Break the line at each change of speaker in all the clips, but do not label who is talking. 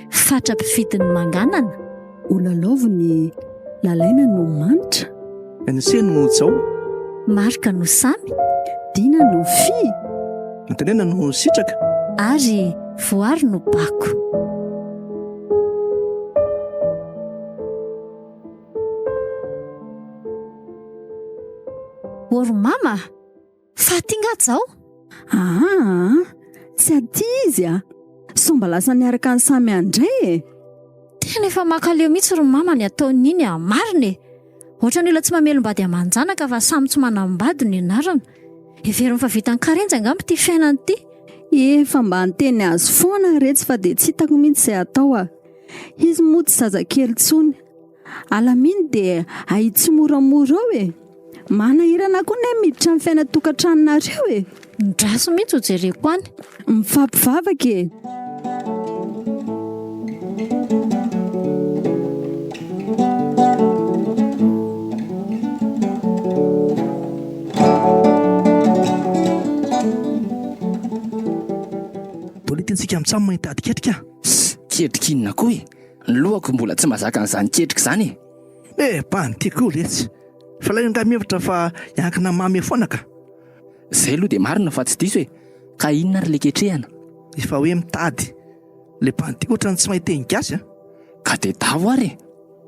Fatra mpifidy ny manganana.
Ho lalaoviny lalaina no manitra.
Ny se no jao.
Marika no samy.
Dina no fy.
Antenena no sitraka.
Ary voary no bako. Ô ry mama! Fa aty nga Jao?
Aa, tsy aty izy a! Sao mba lasa niaraka any samy any indray e!
Tena efa mankaleo mihitsy ry mama ny ataon'iny a! Marina e! Ohatran'ny olona tsy mamelom-bady aman-janaka fa samy tsy manambady no ianarana. Heveriny fa vitan'i Karenjy angamba ity fiainana ity.
Efa mba niteny azy foana retsy fa dia tsy hitako mihitsy izay atao a! Izy moa tsy zazakely intsony. Alamino dia ahitsy moramora eo e! Manahirana koa ne miditra amin'ny fiainan-tokantranonareo e!
Ndraso mihitsy ho jereko any.
Mifampivavaka e!
Politintsika mitsam mitady ketrika.
Ketrika inona koa e? Ny lohako mbola tsy mahazaka an'izany ketrika izany e!
Eh bany tiako io letsy! Fa ilay angaha mihevitra fa hiankina mamy foana ka!
Zay aloha dia marina fa tsy diso e! Ka inona ary le ketrehana?
Efa hoe mitady. Le bandy tiako ohatran'ny tsy mahay teny gasy a!
Ka dia davo ary e!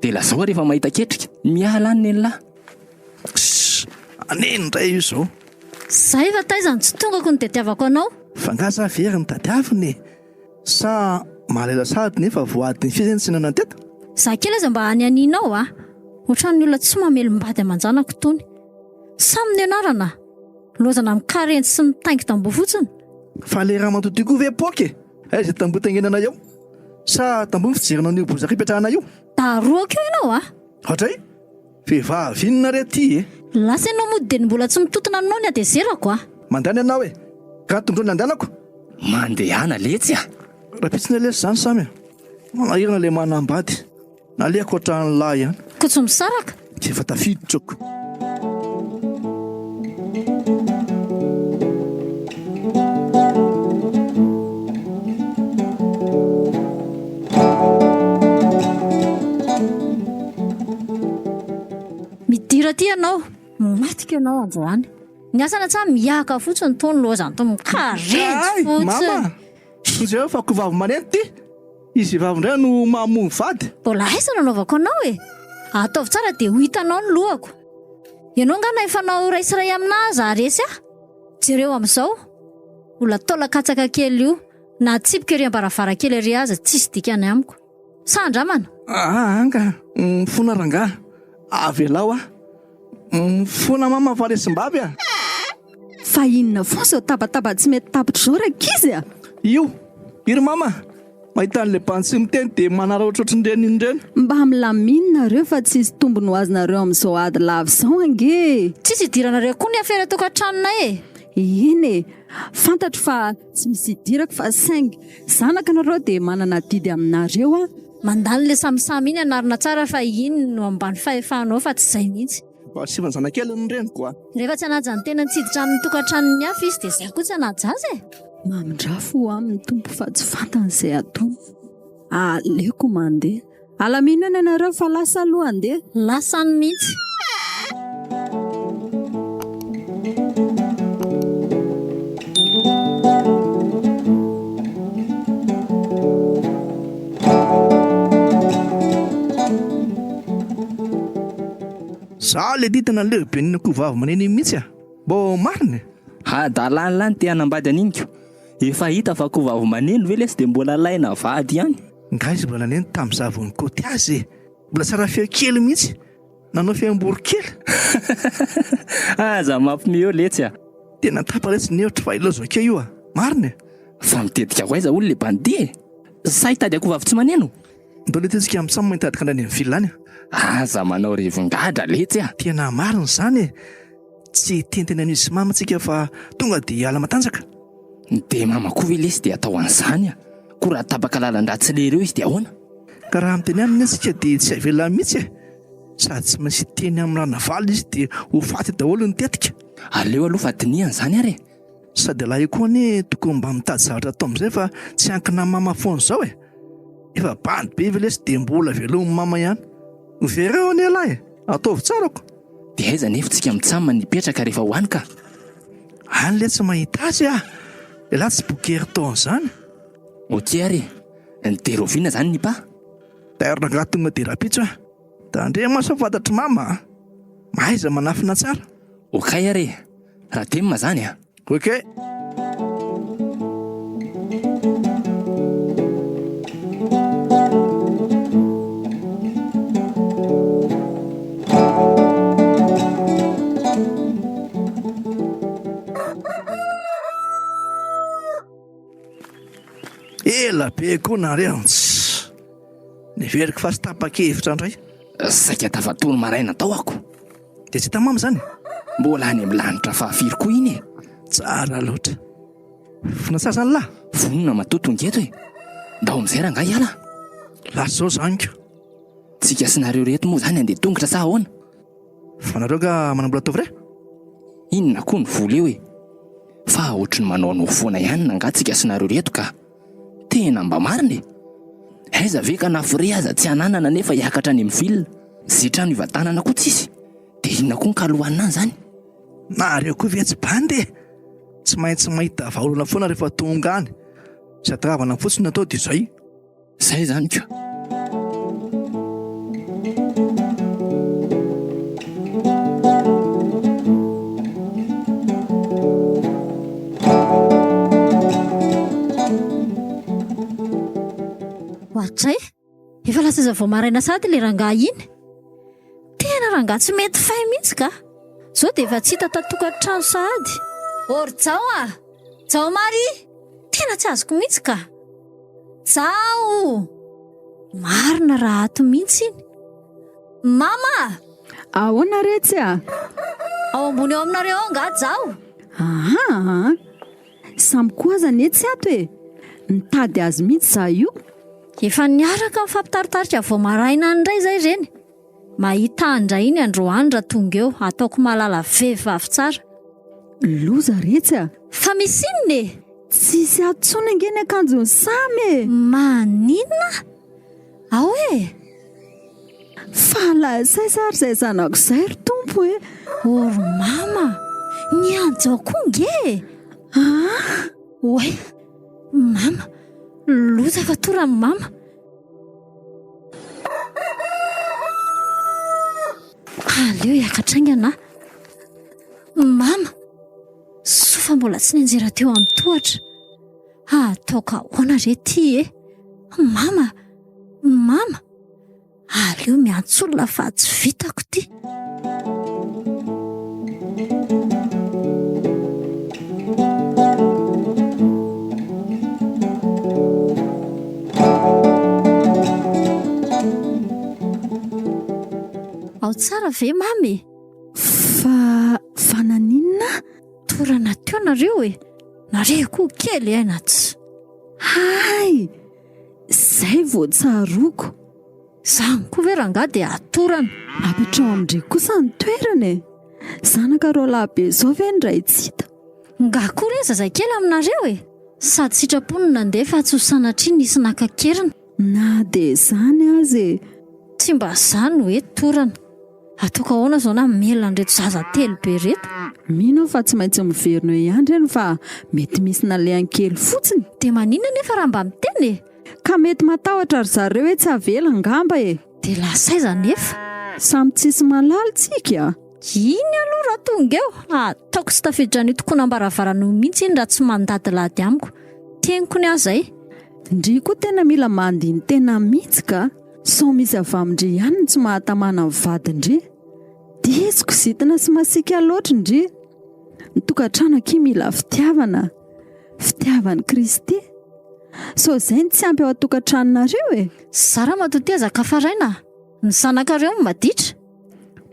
Dia lazao ary efa mahita ketrika! Miala any nenlah!
Ssss! Aneny indray io izao!
Zay fa taiza no tsy tongako no tediavako anao?
Fa nga za very ny tadiavina e! Sa mahalela sahady nefa voadin'ny fia zay ny tsinana teto?
Za kely aza mba hanihaninao a! Ohatran'ny olona tsy mamelom-bady aman-janako itony. Samy nianarana! Lozana mikarenjy sy mitaingy tamboho fotsiny.
Fa le ramatoa ty koa ve poaka e? Aiza zay tamboho taingenana eo? Sa tamboho ny fijerinao an'io bozaka ipetrahana io?
Darohako eo ianao a!
Ohatray? Vehivavy inona re ty e?
Lasa ianao mody dia ny mbola tsy mitotona aminao ny hatezerako a!
Mandehana ianao e! Ka tondroy ny andehanako!
Mandehana letsy a!
Rahampitso lesy izany Samy a! Manahirana ilay manambady. Nalehako hatrany lahy ihany.
Koa tsy misaraka?
Tsy efa tafiditra ko.
Midira aty ianao, matika ianao androany. Ny asana tsa mihiaka fotsiny toa ny lozanto mikarenjy fotsiny.
Mama, jereo fa kovavy maneno ty. Izy vehivavy indray no mamono vady.
Mbola aiza no anaovako anao e? Ataovy tsara dia ho hitanao ny lohako. Ianao angaha na efa nao iray sy iray aminà aza haharesy ahy? Jereo amin'izao. Mbola taolan-katsaka kely io. Na atsipiko ery am-baravarankely ery aza tsisy dikany amiko. Sa andramana?
Aa anga, mifona rangahy. Avelao aho. Mifona mama fa resim-bavy a!
Fa inona foana izao tabataba tsy mety tapitra izao rankizy a!
Io! Io ry mama! Mahita an'ilay bandy tsy miteny dia manararaotra ohatran'ireny ireny.
Mba milamino nareo fa tsisy tombony ho azonareo amin'izao ady lava izao ange e!
Tsisy idiranareo koa ny afera tokantranonay e!
Eny e! Fantatro fa tsy misy idirako fa saingy zanaka nareo dia manana adidy aminareo aho.
Mandany le samisamy iny anarina tsara fa iny no ambany fahefanao fa tsy zay mihitsy.
Mba asivan zanakely ny reniko a!
Rehefa tsy hanaja ny tenany tsy hiditra amin'ny tokantranon'ny hafa izy dia za koa tsy hanaja azy e!
Mamindrà fo aminy Tompo fa tsy fantany izay ataony. Aleoko mandeha. Alamino eny ianareo fa lasa aloha andeha.
Lasa any mihitsy.
Za le ty tena leo be ny akoho vavy maneno iny mihitsy a! Mbô marina e!
Hadalana ny te hanambady an'iny ko! Efa hita fa akoho vavy maneno ve lesy de mbola alaina vady ihany?
Nga izy mbola naneno tam za vao nikaoty azy e! Mbola tsara feo kely mihitsy! Nanao feom-boronkely!
Aza mampime eo letsy a!
Tena tapa letsy ny hevitro fa ilaozako kely io a! Marina e!
Fa mitetika ho aiza hono le bandy e? Sa hitady akoho vavy tsy maneno?
Ndao letsy tsika mitsam mitady kandra any am ville any
a! Aza manao revin-gadra letsy a!
Tena marina izany e! Tsy hitentena an'izy sy mama tsika fa tonga dia hiala matanjaka.
Dia mama koa ve lesy dia atao an'izany a! Koa raha tapaka lalan-dratsy lery eo izy dia ahoana?
Ka raha miteny aminy anie tsika dia tsy avelany mihitsy e! Sady tsy maintsy hiteny amin'i Ranavalona izy dia ho faty daholo ny tetika.
Aleo aloha fa dinihana izany ary e!
Sady ialahy io koa anie tokony mba mitady zavatra atao amin'izay fa tsy hiankina amin'i mama foana izao e! Efa bandy be ve lesy dia mbola velomin'i mama ihany. Vereo anie ialahy e! Ataovy tsara ko!
Dia aiza anefa tsika mitsam ny hipetraka rehefa ho any ka?
Any letsy mahita azy ah! Ialahy tsy boky herintaona izany.
Ok ary e! Dia rahoviana izany ny pa?
Tairo rangahy tonga dia rahampitso ah! Tandremo sao fantatr'i mama a! Mahaiza manafina tsara.
Ok ary e! Radem zany a!
Ok! Ela be koa nareo tss. Neveriko fa tsy tapa-kevitra indray.
Saika tafatory maraina tao ako.
Dia tsy hita mama izany?
Mbola any amin'ny lanitra fahafiry koa iny e?
Tsara loatra. Vonona tsara izany lahy?
Vonona matoa tonga eto e. Ndao amin'izay rangahy hiala.
Lasa izao izany ko.
Tsika sy nareo reto moa izany handeha tongotra sa ahoana?
Fa nareo angaha manam-bola atao vrai?
Inona koa ny vola eo e? Fa ohatry ny manaonao foana ihany nangaha tsika sy nareo reto ka. Tena mba marina e! Aiza ve ka na frais aza tsy ananana nefa hiakatra any amin'ny ville, ze trano hivantanana koa tsisy, de inona koa ny kalohanina any zany?
Nareo koa ve tsy bandy e! Tsy maintsy mahita vahaolana foana rehefa tonga any, sady ravana fotsiny no atao de zay.
Zay zany ka.
Ohatray, efa lasa aiza vao maraina sahady ilay rangahy iny? Tena rangahy tsy mety fay mihitsy ka! Izao dia efa tsy hita tatokantrano sahady. Ô ry Jao a! Jao Maria! Tena tsy azoko mihitsy ka! Jao! Marina raha ato mihitsy iny. Mama a!
Ahoana retsy a?
Ao ambony ao aminareo ao angaha Jao?
Aha a! Samy koa aza anie tsy ato e! Nitady azy mihitsy za io.
Efa niaraka nifampitaritarika vao maraina any indray izay ireny. Mahita ahy indray iny androany raha tonga eo, ataoko mahalala vehivavy tsara.
Loza retsy a!
Fa misy inona e?
Tsisy ato tsony ange ny akanjon'i Samy e!
Maninona? Ao e!
Fa lasa aiza ary izay zanako izay ry Tompo e!
O ry mama! Ny an'i Jao koa nge e!
Ah!
Oay! Mama! Loza fa toran'i mama! Aleo hiakatra haingana aho. Mama! Soa fa mbola tsy nianjera teo amin'ny tohatra. Ataoko ahoana re ity e? Mama! Mama! Aleo miantso olona fa tsy vitako ity. Ao tsara ve mama e?
Fa fa naninona?
Torana teo nareo e! Nareo koa kely aina tsy.
Hay! Zay vao tsaroako.
Zany koa ve rangahy dia atorana?
Apetraho amin-dry kosa ny toerana e! Zanaka roalahy be izao ve ny ray tsy hita?
Nga koa re zazakely aminareo e! Sady sitrapo no nandeha fa tsy ho sanatria nisy naka an-keriny.
Na dia izany aza e!
Tsy mba zany hoe torana. Ataoko ahoana izao na mamelona an'ireto zaza telobe ireto?
Mino aho fa tsy maintsy miverina eo ihany ireny fa mety misy nalehany kely fotsiny.
Dia maninona anefa raha mba miteny e?
Ka mety matahotra ry zareo hoe tsy havela angamba e!
Dia lasa aiza anefa?
Samy tsisy mahalala tsika.
Iny aloha raha tonga eo, ataoko tsy tafiditra an'io tokonam-baravarana io mihitsy iny raha tsy mandadilady amiko. Teniko ny ahy izay.
Ndry koa tena mila mandini-tena mihitsy ka! Sao misy avy amin-dry ihany ny tsy mahatamana ny vadin-dry. Diso kizitina sy masiaka loatra ndry. Ny tokantrano akia mila fitiavana. Fitiavan'i Kristy. Sao izay no tsy ampy ao an-tokantranonareo e?
Za ramatoa ty aza kafaraina a! Ny zanakareo no maditra.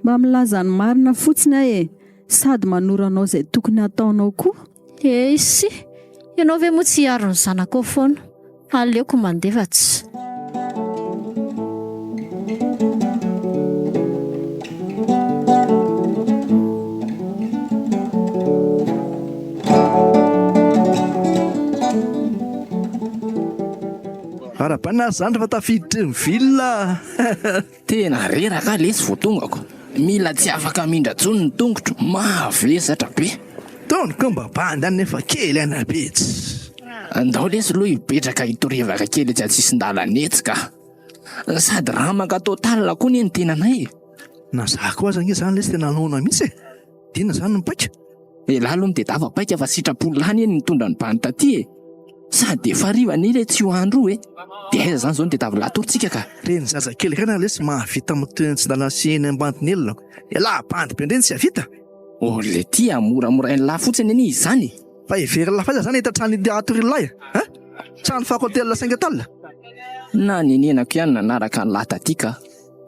Mba milaza ny marina fotsiny aho e! Sady manoro anao izay tokony hataonao koa.
Eisy! Ianao ve moa tsy hiaro ny zanakao foana? Aleoko mandeha fa tsy.
Inona ary izany rehefa tafiditra eny ville?
Tena reraka aho lesy vao tongako. Mila tsy afaka hamindra intsony ny tongotro, mavesatra be.
Tony koa mba bandy any nefa kely aina be tsy.
Andao lesy aloha hipetraka hitorevaka kely etsy antsisin-dalana etsy ka. Sady ramaka total koa anie ny tenanay e.
Na za koa aza ange zany lesy tena noana mihitsy e. De inona zany ny paika?
Elah aloha mitedava paika fa sitrapon'lah anie ny nitondra ny bandy taty e! Sady efa hariva anie re tsy io andro io e! De aiza zany zao no tedavy lahy tory tsika ka!
Reny zazakely reny ary lesy mahavita mitohy eny an-tsidalana sy eny ambandinelina. Elah bandy be ndreny tsy havita!
Oh letia a! Moramorain'lah fotsiny anie izany e!
Fa heverin'lah f'aiza zany hahita trano ity atorian'lah e! Hein? Trano fako hôtel cinq étoiles?
Nanenenako ihany nanaraka an'lah taty ka!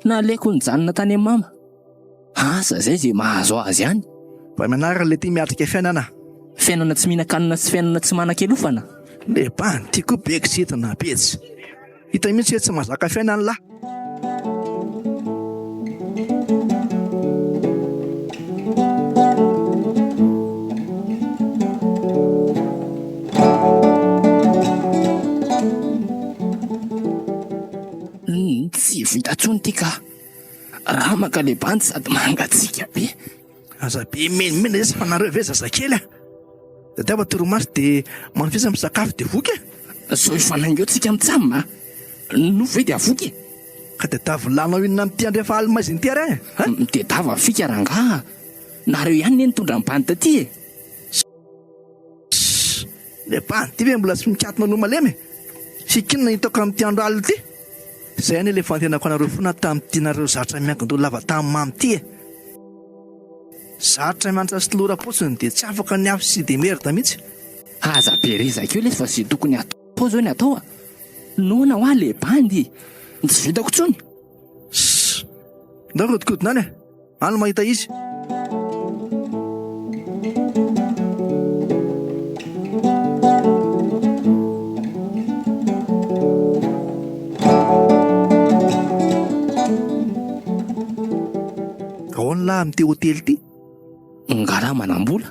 Naleoko nijanona tany amin'i mama. Asa zay ze mahazo azy any.
Mba mianara le ty miatrika fiainana.
Fiainana tsy mihinan-kanina sy fiainana tsy manan-kelofana.
Le bandy ty koa be kizitina be tsy hita mihitsy hoe tsy mahazaka fiainana lah.
Tsy vita tsony ty ka. Ramaka le bandy sady mangatsiaka be.
Aza be menimena lesy fa nareo ve zazakely a! Tadiava torimaso de manofisa misakafo de voky
e! Zao hifanainga eo tsika mitsam a! Nofo ve de avoky e!
Ka tadiavo lanao inona amin'ity andro efa ali-maizina ity ary e!
Mitedava fika rangaha a! Nareo ihany ne nitondra ny bandy taty e!
Ssss! Le bandy ty ve mbola tsy mikatona loha malemy e? Fikinina hitako amin'ity andro alina ity? Zay anie le fantenako anareo foana tamin'ity nareo zatra miankin-doha lava tamin'ny mamy ity e! Zatra miantra sy toloram-potsiny dia tsy afaka ny afo sy demerde mihitsy.
Aza be resaka eo lesy fa ze tokony atao zao ny atao a! Noana hoa le bandy e! Tsy vitako tsony!
Ssss! Ndao rodikodina any e! Any mahita izy. Ahoana lahy amin'ity hotely ity?
Nga raha manam-bola?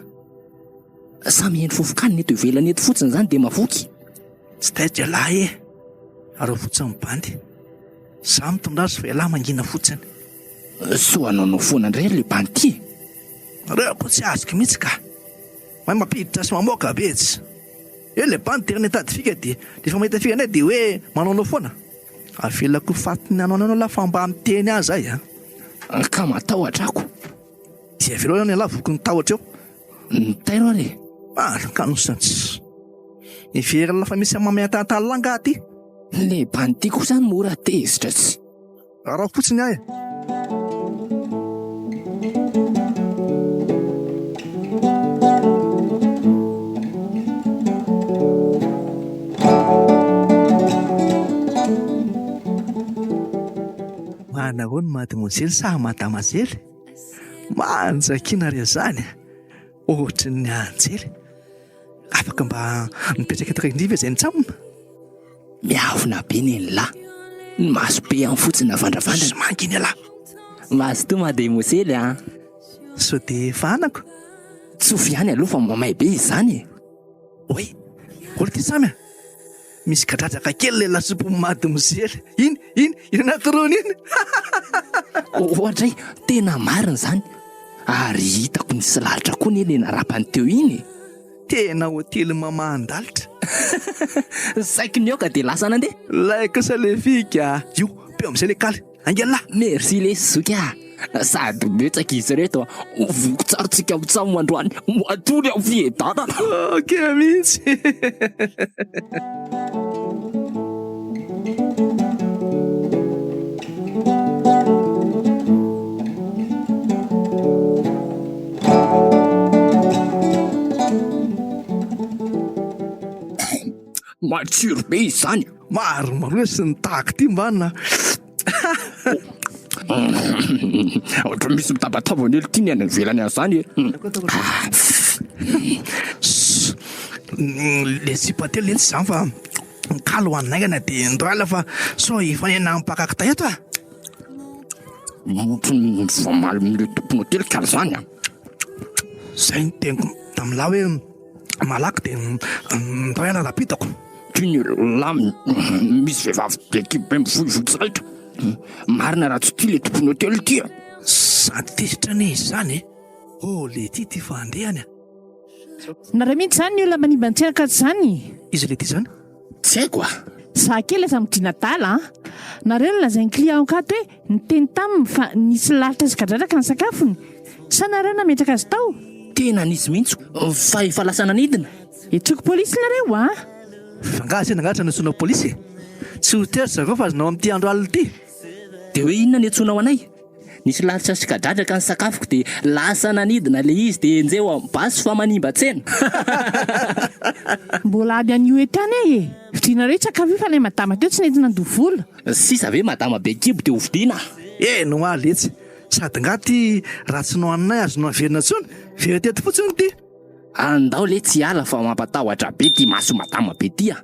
Sa mihaino fofon-kanina eto ivelany eto fotsiny izany dia mavoky?
Tsy taitra ialahy e! Arao fotsiny ny bandy. Za mitondra azy fa ialahy mangina fotsiny.
Soa anaonao foana indray ry le bandy ty e!
Nareo koa tsy azoko mihitsy ka! Mahay mampiditra sy mamoaka be tsy! Eo le bandy terena hitady fika dia rehefa mahita fika indray dia hoe manaonao foana! Avelako ho fatin'ny hanaonao ialahy fa mba miteny ahy zay a!
Ka matahotra ako!
Dia avelao ihany ialahy voky ny tahotra eo!
Ny tairo ary e!
Ah, kanosa tsy! Heverina fa misy hamamian-tantalina angaha aty?
Le bandy ty koa zany mora tezitra tsy!
Araho fotsiny ahy e. Manahoana mademoiselle sa madamazely? Manja akia nareo zany a! Ohatrin'ny anjely. Afaka mba mipetraka eto akaiky ndry ve zay mitsam?
Miavona be nen'lah. Ny maso be any fotsiny navandravandrana.
Sy mangina ialahy.
Mazotoa mademosely a.
Sao dia efa anako?
Tsofy ihany aloha fa mamay be izany e.
Oay, holy ty Samy a! Misy kadradraka kely ilay lasopy mademosely. Iny, iny, iny anaty rony iny.
Oadray, tena marina izany. Ary hitako nisy lalitra koa anie le narapany teo iny e.
Tena hotely mamahan-dalitra.
Saiky nihoaka dia lasa nandeha.
Lay kosa le fika a! Io, peo amizay le kaly. Ainga lah!
Merci lesy zoky a! Sady betsaka izy ireto a! Ho voky tsara tsika mitsam androany, matory am fiadanana.
Ok mihitsy.
Matsiro be izany.
Maromaroa sy ny tahaka ity mba na.
Ohatran'ny misy mitabataba ny elo ity ny any ivelany any izany e.
Le sipa telo letsy izany fa kalo ho an'aingana dia ndroala fa sao hifanena amin'ny mpaka kitay eto ah.
Ohatran'ny mifamaly amin'ilay tompony hotely kalo izany a.
Zay no teniko tamin'lah hoe malaky dia ndray ala rapitako.
Ty ny lahy misy vehivavy be kibo be mivoivoy tsy raitra. Marina raha tsy ty le tompon'ny hôtel ty a.
Sady tezitra anie izy izany e! Oh letia ty fa andehany a!
Nareo mihitsy izany ny olona manimba ny tsenaka izany.
Iza letia izany?
Tsy haiko a!
Za kely aza midina adala an! Nareo no lazain'ny client akato hoe niteny taminy fa nisy lalitra sy gadradraka ny sakafony? Sa nareo nametraka azy tao?
Tena nisy mihitsy fa efa lasa nanidina.
Etsoko polisy nareo a!
Fa nga sendra nga tsy nantsoinao polisy e? Tsy ho tery zareo fa azonao amin'ity andro alina ity.
Dia hoe inona ny antsoinao anay? Nisy lalitra sy kadradraka ny sakafoko dia lasa nanidina ilay izy dia enjeho amin'ny basy fa manimba tsena.
Mbola any anio eto ihany aho e! Vidianareo io sakafo io fa ilay madama teo tsy nety nandoa vola.
Sisa ve madama be kibo dia hovidiana?
Eny hoa letsy, sady nga ty raha tsy nohaninay azonao averina intsony, very teto fotsiny ty.
Andao letsy hiala fa mampatahotra be ty maso madama be ty a!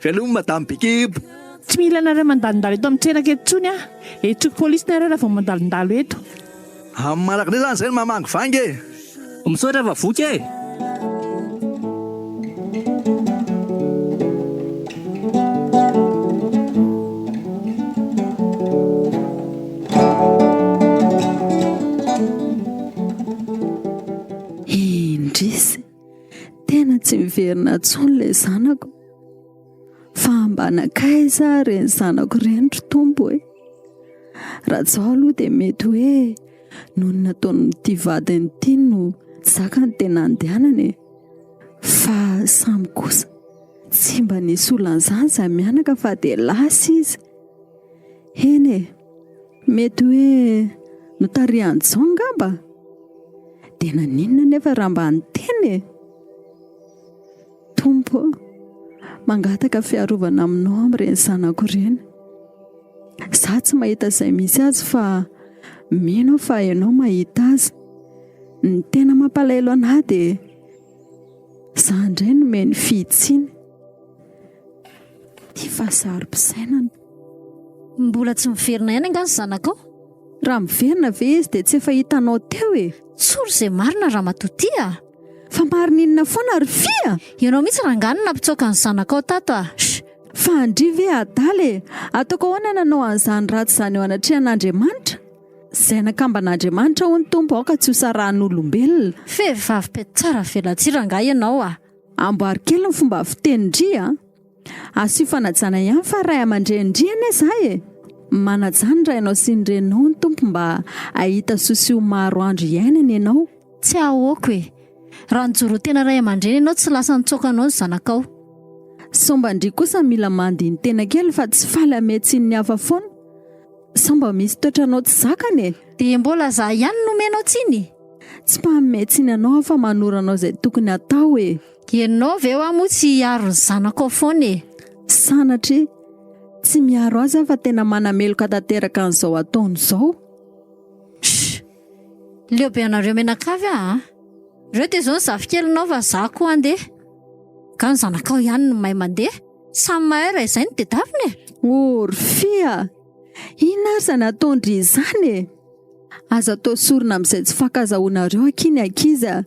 Veloma madame Bekibo.
Tsy mila anareo mandalondalo eto amin'ny tsenako eto intsony aho. Etsoko polisy nareo raha vao mandalondalo eto.
Amin'ny manaraka indray zany zay no mamangivangy e.
Misaotra fa voky e.
Indrisy. Tena tsy miverina intsony ilay zanako. Fa mba nankaiza ary ireny zanako ireny ry Tompo e? Raha tsy izao aloha dia mety hoe noho ny nataon'ity vadiny ity no tsy zakany dia nandehanany e. Fa samy kosa tsy mba nisy olona an'izany izahay mianaka fa dia lasa izy. Eny e! Mety hoe notarihan'i Jean angamba? Dia naninona anefa raha mba niteny e? Tompo ô, mangataka fiarovana aminao amin'ireny zanako ireny. Izaho tsy mahita izay misy azy fa mino aho fa ianao mahita azy. Ny tena mampalahelo an'ahy dia izaho indray no omeny fihitsiana. Ity fahasarom-pisainana.
Mbola tsy miverina ihany angaha ny zanakao?
Raha miverina ve izy dia tsy efa hitanao teo e?
Tsory izay marina ramatoa ty a!
Fa marina inona foana ry fy a?
Ianao mihitsy rangahy no nampitsoaka ny zanakao tato a! Sh!
Fa an-dry ve adala e? Ataoko ahoana ny hanao an'izany ratsy izany eo anatrehan'Andriamanitra? Izay nakamban'Andriamanitra hoy ny Tompo aoka tsy ho sarahan'olombelona.
Vehivavy be tsara velatsihy rangahy ianao a!
Amboary kely ny fomba fitenin-dry a! Asio fanajana ihany fa ray aman-drenin-dry anie za e! Manajà ny rainao sy ny reninao ny Tompo mba hahita soa sy ho maro andro hiainana ianao.
Tsy ahoako e! Raha nijoro ho tena ray aman-dreny ianao tsy lasa nitsoaka anao ny zanakao.
Sao mba ndry kosa mila mandini-tena kely fa tsy faly hamehy tsiny ny hafa foana. Sao mba misy toetranao tsy zakany e!
Dia mbola za ihany no omenao tsiny?
Tsy mpanome tsiny anao aho fa manoro anao izay tokony hatao e!
Ianao ve hoa moa tsy hiaro ny zanakao foana e?
Sanatria! Tsy miaro azy aho fa tena manameloka tanteraka an'izao ataony izao.
Shh! Leo be anareo mianakavy aho a! Reo dia izao ny zafikelinao fa za koa andeha. Ka ny zanakao ihany no mahay mandeha? Samy mahay raha izay no tedavina e!
Oh ry fy a! Inona ary izany ataon-dry izany e? Aza atao sorona amin'izay tsy fankazahoanareo akia ny ankizy a!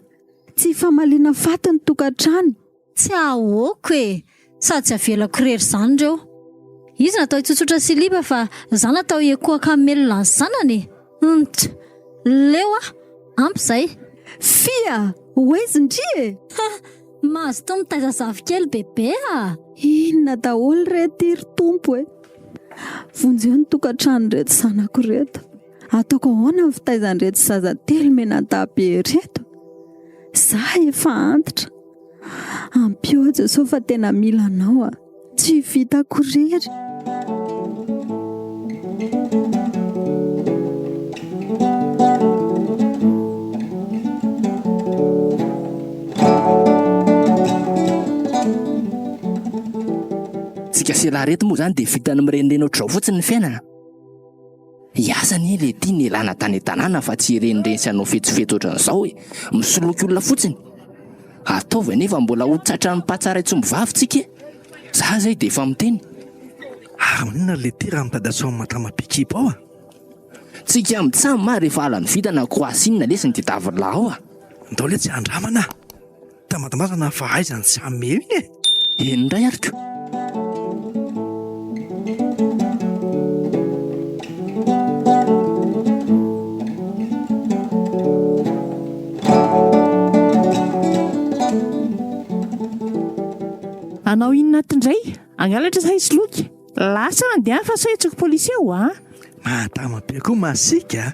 Tsy famaliana faty ny tokantrano.
Tsy ahoako e! Sady tsy avelako irery izany ireo. Izy natao hitsotsotra siliba fa za natao hiekoaka hamelona ny zanany e! Hunt! Leo aho! Ampy izay!
Fia! Ho aiza ndry e?
Ha! Mazotoa mitaiza zafikely bebe a!
Inona daholo re ity ry Tompo e! Vonjeo ny tokantranon'ireto zanako ireto. Ataoko ahoana ny fitaizan'ireto zaza telo mianadahy be ireto? Za efa antitra. Ampio aho Jesoa fa tena mila anao aho. Tsy vitako irery.
Tsika sy elah reto moa zany dia vitan'ny mirenireny ohatr'izao fotsiny ny fiainana. Hiasa anie le ty nialana tany an-tanàna fa tsy hirenireny sy hanao fetsifetsy ohatran'izao e! Misoloky olona fotsiny. Ataovy anie fa mbola ho tratran'ny mpatsaraitsombivavy tsika e! Za zay dia efa miteny.
Ary maninona ry le ty raha mitady atsoa amin'i madama be kibo ao a?
Tsika mitsam ary efa halan'ny vintana koa asinina lesy ny tedavin-lah ao a!
Ndao letsy handramana a! Tambatambazana fa aiza ny tsy hanome io iny e!
Eny indray ary ko!
Hangalatra sa hisoloky? Lasa mandeha any fa sao hentsoiko polisy eo a!
Madama be koa masiaka a!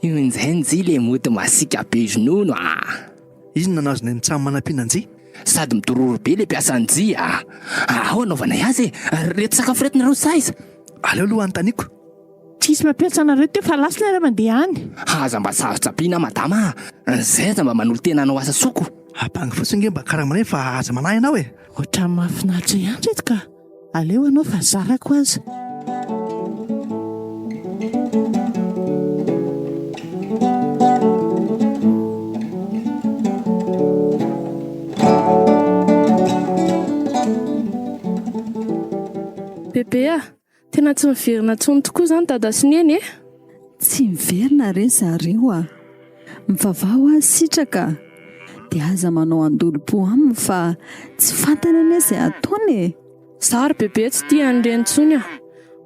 Io injay njy le mody masiaka be ronono a!
Inona no azonay mitsam manampiana njy?
Sady midororo be le mpiasa njy a! Ao anaovanay azy e! Reto sakafo reto nareo sa aiza?
Aleo aloha anontaniako.
Tsisy mampiasa anareo teo fa lasa nareo mandeha any.
Aza mba sarotsabina madama a! Zay aza mba manolo-tena hanao asa soa ko!
Apango fotsiny nge mba karamanay fa aza manahy ianao e!
Ohatran'ny mahafinaritra ihany reto ka! Aleo ianao fa zarako aza.
Bebe a! Tena tsy miverina intsony tokoa izany Dada sy Neny e!
Tsy miverina re zareo a! Mivavaha ho azy sitraka a! Dia aza manao andolom-po aminy fa tsy fantany anie izay ataony e!
Za ry bebe tsy tia an'ireny intsony a!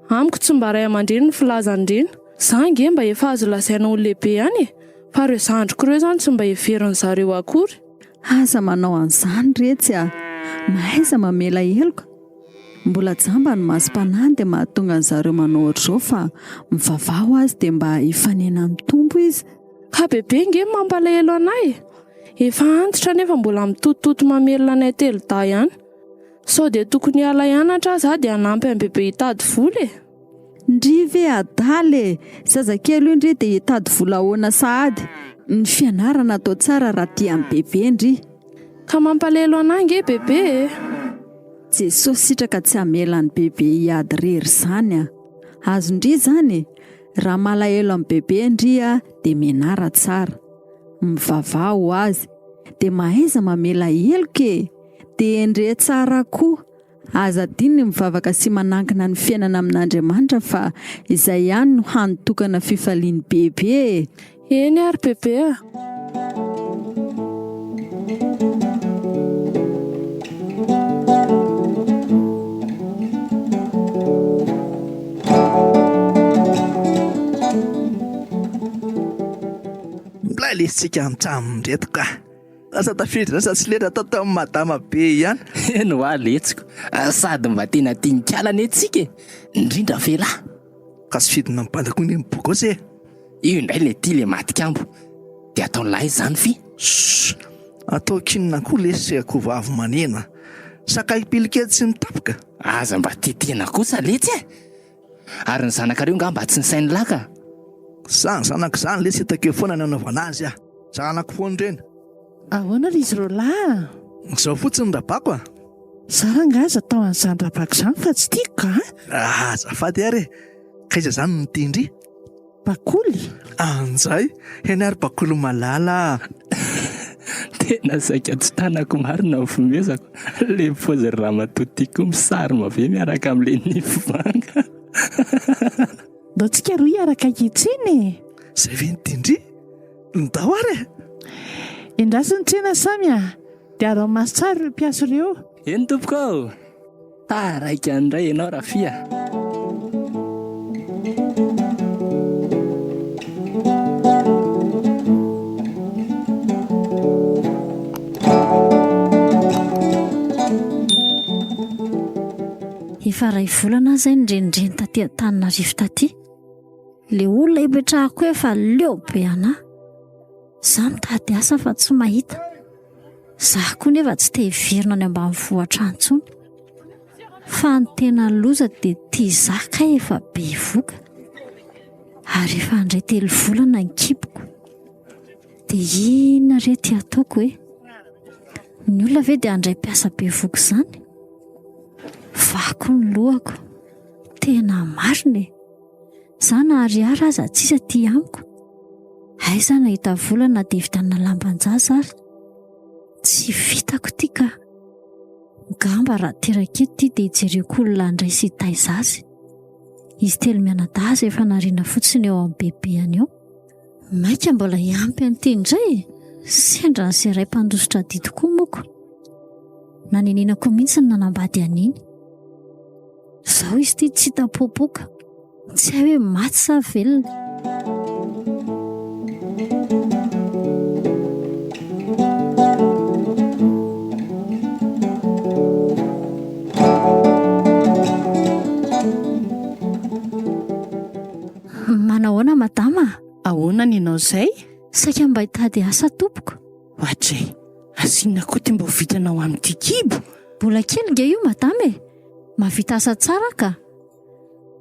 Amiko tsy mba ray aman-dreny ny filazan'ireny. Za ange mba efa azo lazaina ho lehibe ihany e! Fa ireo zandriko ireo izany tsy mba heverin'zareo akory.
Aza manao an'izany retsy a! Mahaiza mamela heloka. Mbola jamba ny masom-panahiny dia mahatonga an'zareo manao ohatr'izao fa mivavaha ho azy dia mba hifanena amin'ny Tompo izy.
Ka bebe nge no mampalahelo anay e! Efa antitra nefa mbola mitotototo mamelona anay telodahy ihany. Sao dia tokony hiala hianatra aza aho dia hanampy an'i bebe hitady vola e!
Ndry ve adala e! Zazakely io ndry dia hitady vola ahoana sahady? Ny fianarana atao tsara raha tia an'i bebe ndry.
Ka mampalahelo anah nge bebe e!
Jesosy sitraka tsy hamela an'i bebe hiady rery zany a! Azon-dry zany e! Raha malahelo an'i bebe ndry a dia mianara tsara. Mivavaha ho azy. Dia mahaiza mamela heloka e! Dia hendre tsara koa. Aza adino ny mivavaka sy manankina ny fiainana amin'Andriamanitra fa izay ihany no hany tokana fifalian'i Bebe e!
Eny ary Bebe a!
Milay lesy tsika mitsam reto ka. Lasa tafiditra lasa tsy lera tao tamin'i madama be ihany.
Eny hoa letsiko, sady mba tena tian'i kala anie tsika e, indrindra Fela.
Ka tsy fidina mibanda koa anie ny bogosy e.
Io indray le ty le matikambo, de ataon'i lahy izany fi.
Shh! Ataoko inona koa lesy ry akoho vavy manena, sakay pilikely tsy mitapoka.
Aza mba tia tena kosa letsy e! Ary ny zanakareo nga mba tsy nisain'i lahy ka?
Zany zanako zany lesy hitako eo foana ny anaovana azy ah! Zanako foana ireny.
Ahoana ry izy ireo lahy a?
Izao fotsiny Rabako a!
Za rangahy aza atao an'izany Rabako izany fa tsy tiako a!
Azafady ary e! Ka iza izany no tia ndry?
Bakoly?
Anjay! Eny ary Bakoly malala a!
Tena saika tsy tanako marina ny fomezako, le paozin'i ramatoa ty koa misarima be miaraka amle nify manga.
Ndao tsika roa hiaraka hiantsena e!
Zay ve no tian-dry? Ndao ary e!
Endraso ny tsena Samy a! Dia araho maso tsara ireo mpiasa ireo.
Eny tompoko ô! Taraiky indray ianao Rafia.
Efa iray volana aho izay nirenireny taty Antananarivo taty. Le olona ipetrahako eo efa leo be anah. Za mitady asa fa tsy mahita. Za koa nefa tsy te hiverina any ambanivohitra any intsony. Fa ny tena loza dia ity za kay efa bevoka. Ary efa handray telo volana ny kiboko. Dia inona re ty ataoko e? Ny olona ve dia handray mpiasa bevoka izany? Vaky ny lohako. Tena marina e! Za na ariary aza tsisy aty amiko. Aiza aho nahita vola na dia hividianana lamban-jaza ary. Tsy vitako ity ka. Ngamba raha teraka eto ity dia hijereko olona handray sy hitaiza azy. Izy telo mianadahy aza efa nariana fotsiny eo amin'ny bebeany eo. Maika mbola hiampy an'ity indray e! Sendra an'izay ray mpandositra adidy koa moko. Nanenenako mihitsy ny nanambady an'iny. Izao izy ity tsy hita popoka. Tsy hay hoe maty sa velona. madama a!
Ahoana ny anao izay?
Saika mba hitady asa tompoko.
Ohatray, asiana koa ty mba ho vitanao amin'ity kibo.
Mbola kely nge io madama e! Mahavita asa tsara ka!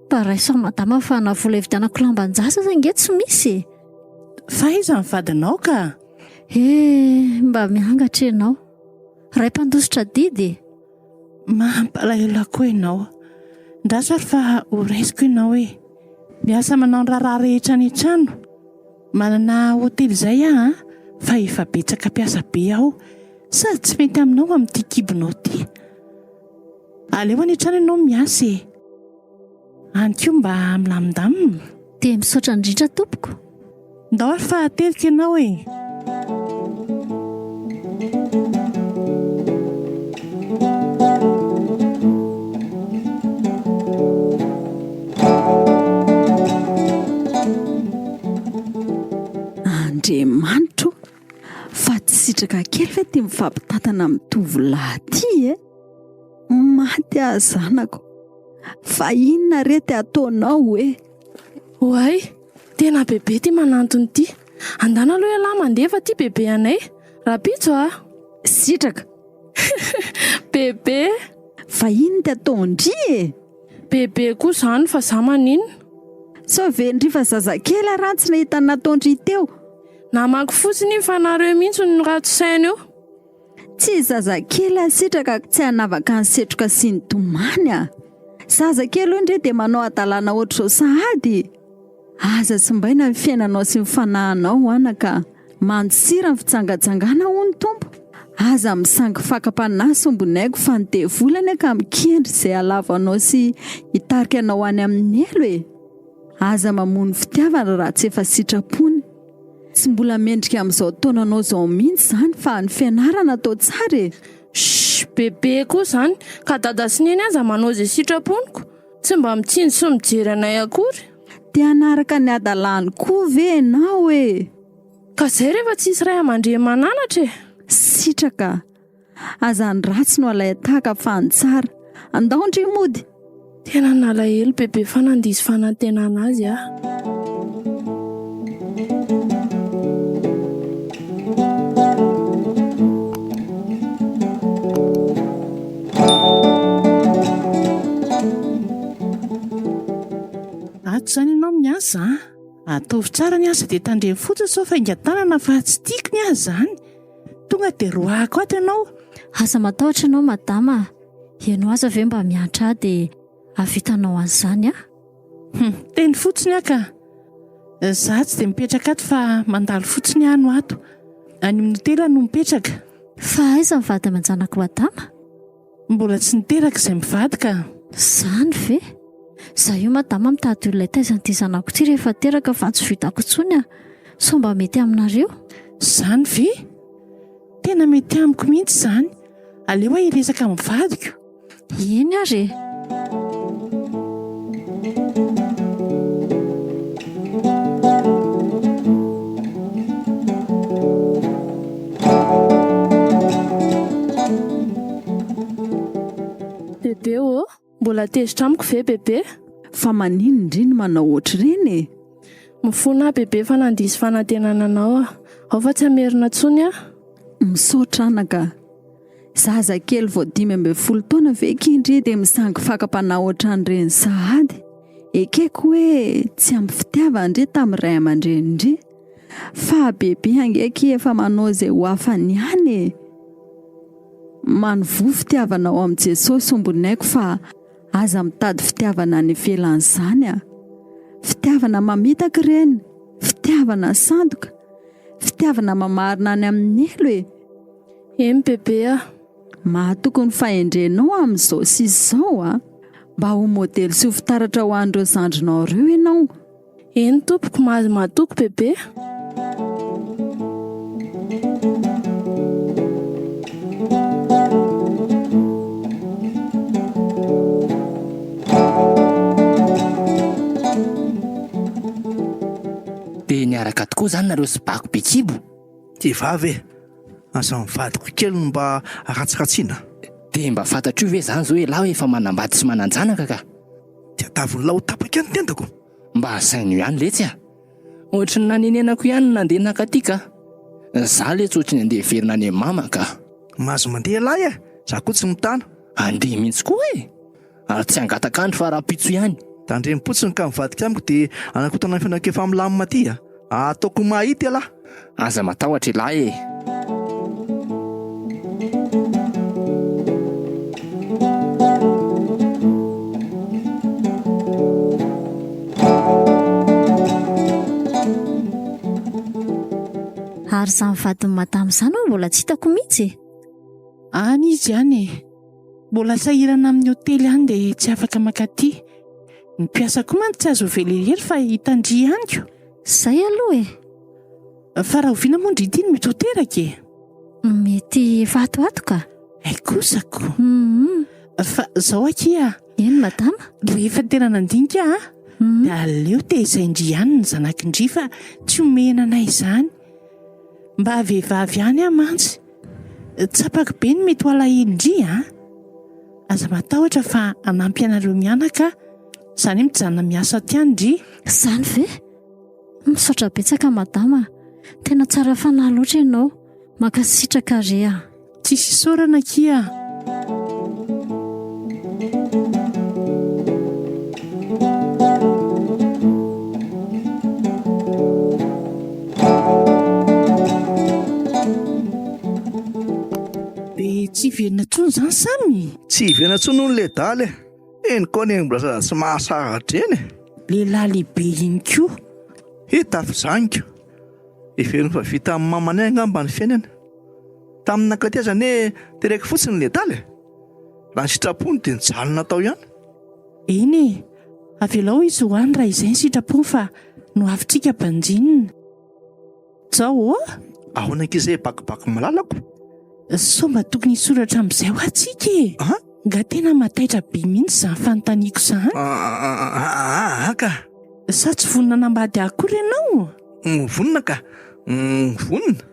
Mba raiso aho madama fa na vola hividianako lamban-jaza aza nge tsy misy e!
Fa aiza ny vadinao ka?
He, mba miangatra ianao. Ray mpandositra adidy e!
Mampalahelo ahy koa ianao. Ndraso ary fa ho raisiko ianao e! Miasa manao ny raharaha rehetra any an-trano. Manana hotely izay aho an, fa efa betsaka mpiasa be ao. Sady tsy mety aminao amin'ity kibonao ity. Aleo any an-trano ianao miasa e! Any koa mba milamindamina.
Dia misaotra indrindra tompoko.
Ndao ary fa ateliko ianao e!
Andriamanitra o! Fa tsy sitraka kely ve ity mifampitantana amin'ny tovolahy ity e? Maty aho zanako. Fa inona re ty ataonao e?
Oay, tena bebe ty manantona ity. Andana aloha ialahy mandeha fa ty bebe anay. Rahampitso a!
Sitraka.
Bebe.
Fa inona ty ataon-dry e?
Bebe koa izany fa za maninona?
Sao ve ndry fa zazakely ary an tsy nahita ny nataon-dry teo?
Namaky fotsiny iny fa nareo mihitsy no ratsy saina eo.
Tsy zazakely ah sitraka tsy hanavaka ny setroka sy ny tomany ah! Zazakely hoy ndry dia manao hadalana ohatr'izao sahady? Aza simbaina ny fiainanao sy ny fanahinao anaka ah! Mandosira ny fijangajangana hoy ny Tompo! Aza misangy fakam-panahy sombinaiko fa ny devoly anie ka mikendry izay halavo anao sy hitarika anao any amin'ny helo e! Aza mamono fitiavana raha tsy efa sitrapony. Tsy mbola mendrika amin'izao taonanao izao mihitsy izany fa ny fianarana atao tsara e!
Shh! Bebe koa izany ka dada sy neny aza manao izay sitraponiko, tsy mba mitsinjo sy mijery anay akory.
Te hanaraka ny hadalany koa ve ianao e?
Ka izay rehefa tsisy ray aman-dreny mananatra e!
Sitraka! Aza ny ratsy no alain-tahaka fa ny tsara. Andao ndry mody!
Tena nalahelo bebe fa nandiso fanantenana azy aho.
Ato izany ianao miasa an! Ataovy tsara ny asa dia tandremo fotsiny sao faingan-tanana fa tsy tiako ny ahy izany. Tonga dia roahako ato ianao.
Aza matahotra ianao madama a! Ianao aza ve mba miantra ahy dia hahavitanao an'izany a?
Hum, teny fotsiny aho ka. Izaho tsy dia mipetraka ato fa mandalo fotsiny aho no ato. Any amin'ny hotely aho no mipetraka.
Fa aiza ny vady aman-janako madama?
Mbola tsy niteraka izay mivady ka.
Izany ve? Izaho io madama mitady olona hitaiza an'ity zanako ity rehefa teraka fa tsy vitako intsony a! Sao mba mety aminareo?
Izany ve? Tena mety amiko mihitsy izany. Aleo aho hiresaka amin'ny vadiko.
Eny ary e!
Bebe ô, mbola tezitra amiko ve bebe?
Fa maninona ndry no manao ohatr'ireny e?
Mifona aho bebe fa nandiso fanantenana anao aho. Ao fa tsy hamerina intsony aho.
Misaotra anaka. Zaza kely vao 15 taona ve ki ndry dia misangy fakam-panahy ohatran'ireny sahady? Ekeko hoe tsy ampy fitiavana ndry tamin'ny ray aman-dreny ndry. Fa bebe ange akia efa manao izay ho afany ihany e! Manovoa fitiavana ao amin'i Jesosy ombon'aiko fa aza mitady fitiavana any ivelan'izany a! Fitiavana mamitaka ireny, fitiavana sandoka, fitiavana mamarina any amin'ny helo e!
Eny bebe a!
Mahatoky ny fahendrenao amin'izao sy izao a! Mba ho modely sy ho fitaratra ho an'ireo zandrinao ireo ianao.
Eny tompoko, mahazo mahatoky bebe.
Dia niaraka tokoa izany nareo sy Bako be kibo?
Ty vavy e! Aza ny vadiko kely no mba ratsiratsiana.
Dia mba fantatr'io ve izany izao ialahy hoe efa manambady sy manan-janaka ka?
Dia atavon'lah ho tapaka ny tendako.
Mba asaino ihany letsy a! Ohatry ny nanenenako ihany ny nandeha nakaty ka. Za letsy ohatry ny andeha hiverina any amin'i mama ka.
Mahazo mandeha ialahy e! Za koa tsy mitana.
Andeha mihitsy koa e! Ary tsy hangataka andro fa rahampitso ihany.
Tandremo-potsiny ka mivadika amiko dia hanakotana ny fiainako efa milamina aty a! Ataoko mahita ialahy.
Aza matahotra ialahy e!
Ary izany vadin'i madama izany hono mbola tsy hitako mihitsy e!
Any izy any e! Mbola sahirana amin'ny hotely any dia tsy afaka mankaty. Ny mpiasa koa mantsy tsy azo avela irery fa hitan-dry ihany ko.
Izay aloha e!
Fa rahoviana moa ndry ity no mety ho teraka e?
Mety efa ato ato ka.
Hay kosa ko. Fa zao akia.
Eny madama.
Rehefa tena nandinika aho dia aleo tezain-dry ihany ny zanak'ndry fa tsy omena anay izany. Mba vehivavy ihany aho mantsy. Tsapako be ny mety ho alahelon-dry a! Aza matahotra fa hanampy anareo mianaka aho. Izany hoe mijanona miasa aty ihany ndry.
Izany ve? Misaotra betsaka madama a! Tena tsara fanahy loatra ianao. Mankasitraka re a!
Tsisy isaorana akia a! Dia tsy hiverina intsony izany Samy?
Tsy hiverina intsony hono ledala e! Eny koa anie mbola zaza tsy mahasaratra eny e!
Lehilahy lehibe iny koa.
Hita fa izany ko! Heveriny fa vita amin'ny mamanay angamba ny fiainana. Tamin'ny nankaty aza anie tereko fotsiny ledala e! Raha ny sitrapony dia nijanona tao ihany.
Eny e! Avelao izy ho any raha izay ny sitrapony fa nohavintsika banjinina. Zao ô!
Ahoana ankizy e bakibako malalako?
Sao mba tokony hisoratra amin'izay hoa tsika e!
An?
Nga tena mataitra be mihitsy izany fanontaniako izany?
Aa ka!
Sa tsy vonona hanambady ahy akory ianao?
Vonona ka! Vonona!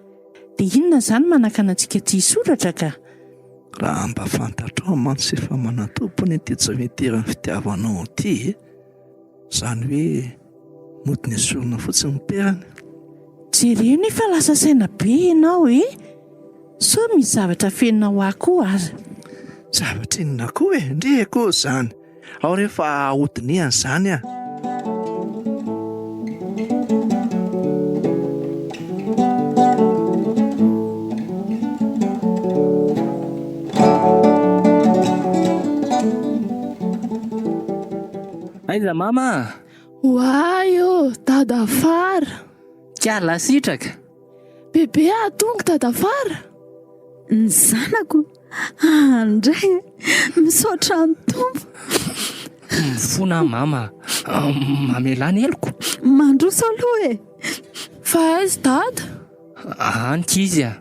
Dia inona izany manakana antsika tsy hisoratra ka?
Raha mba fantatrao mantsy efa manan-tompo anie ity tsaointeran'ny fitiavanao ity e! Izany hoe mody nesorina fotsiny ny perany.
Jereo nefa lasa saina be ianao e! Sao misy zavatra afeninao ahy koa aza.
Zavatra inona koa e? Ndry koa izany. Ao re fa hodinihana izany a!
Aiza mama a?
Oay ô, dada fara.
Kiala sitraka.
Bebe a, tonga dada fara.
Ny zanako andray e! Misaotra ny Tompo.
Mifona aho mama a, mamelà ny heloko.
Mandroso aloha e!
Fa aiza dada?
Any k'izy a.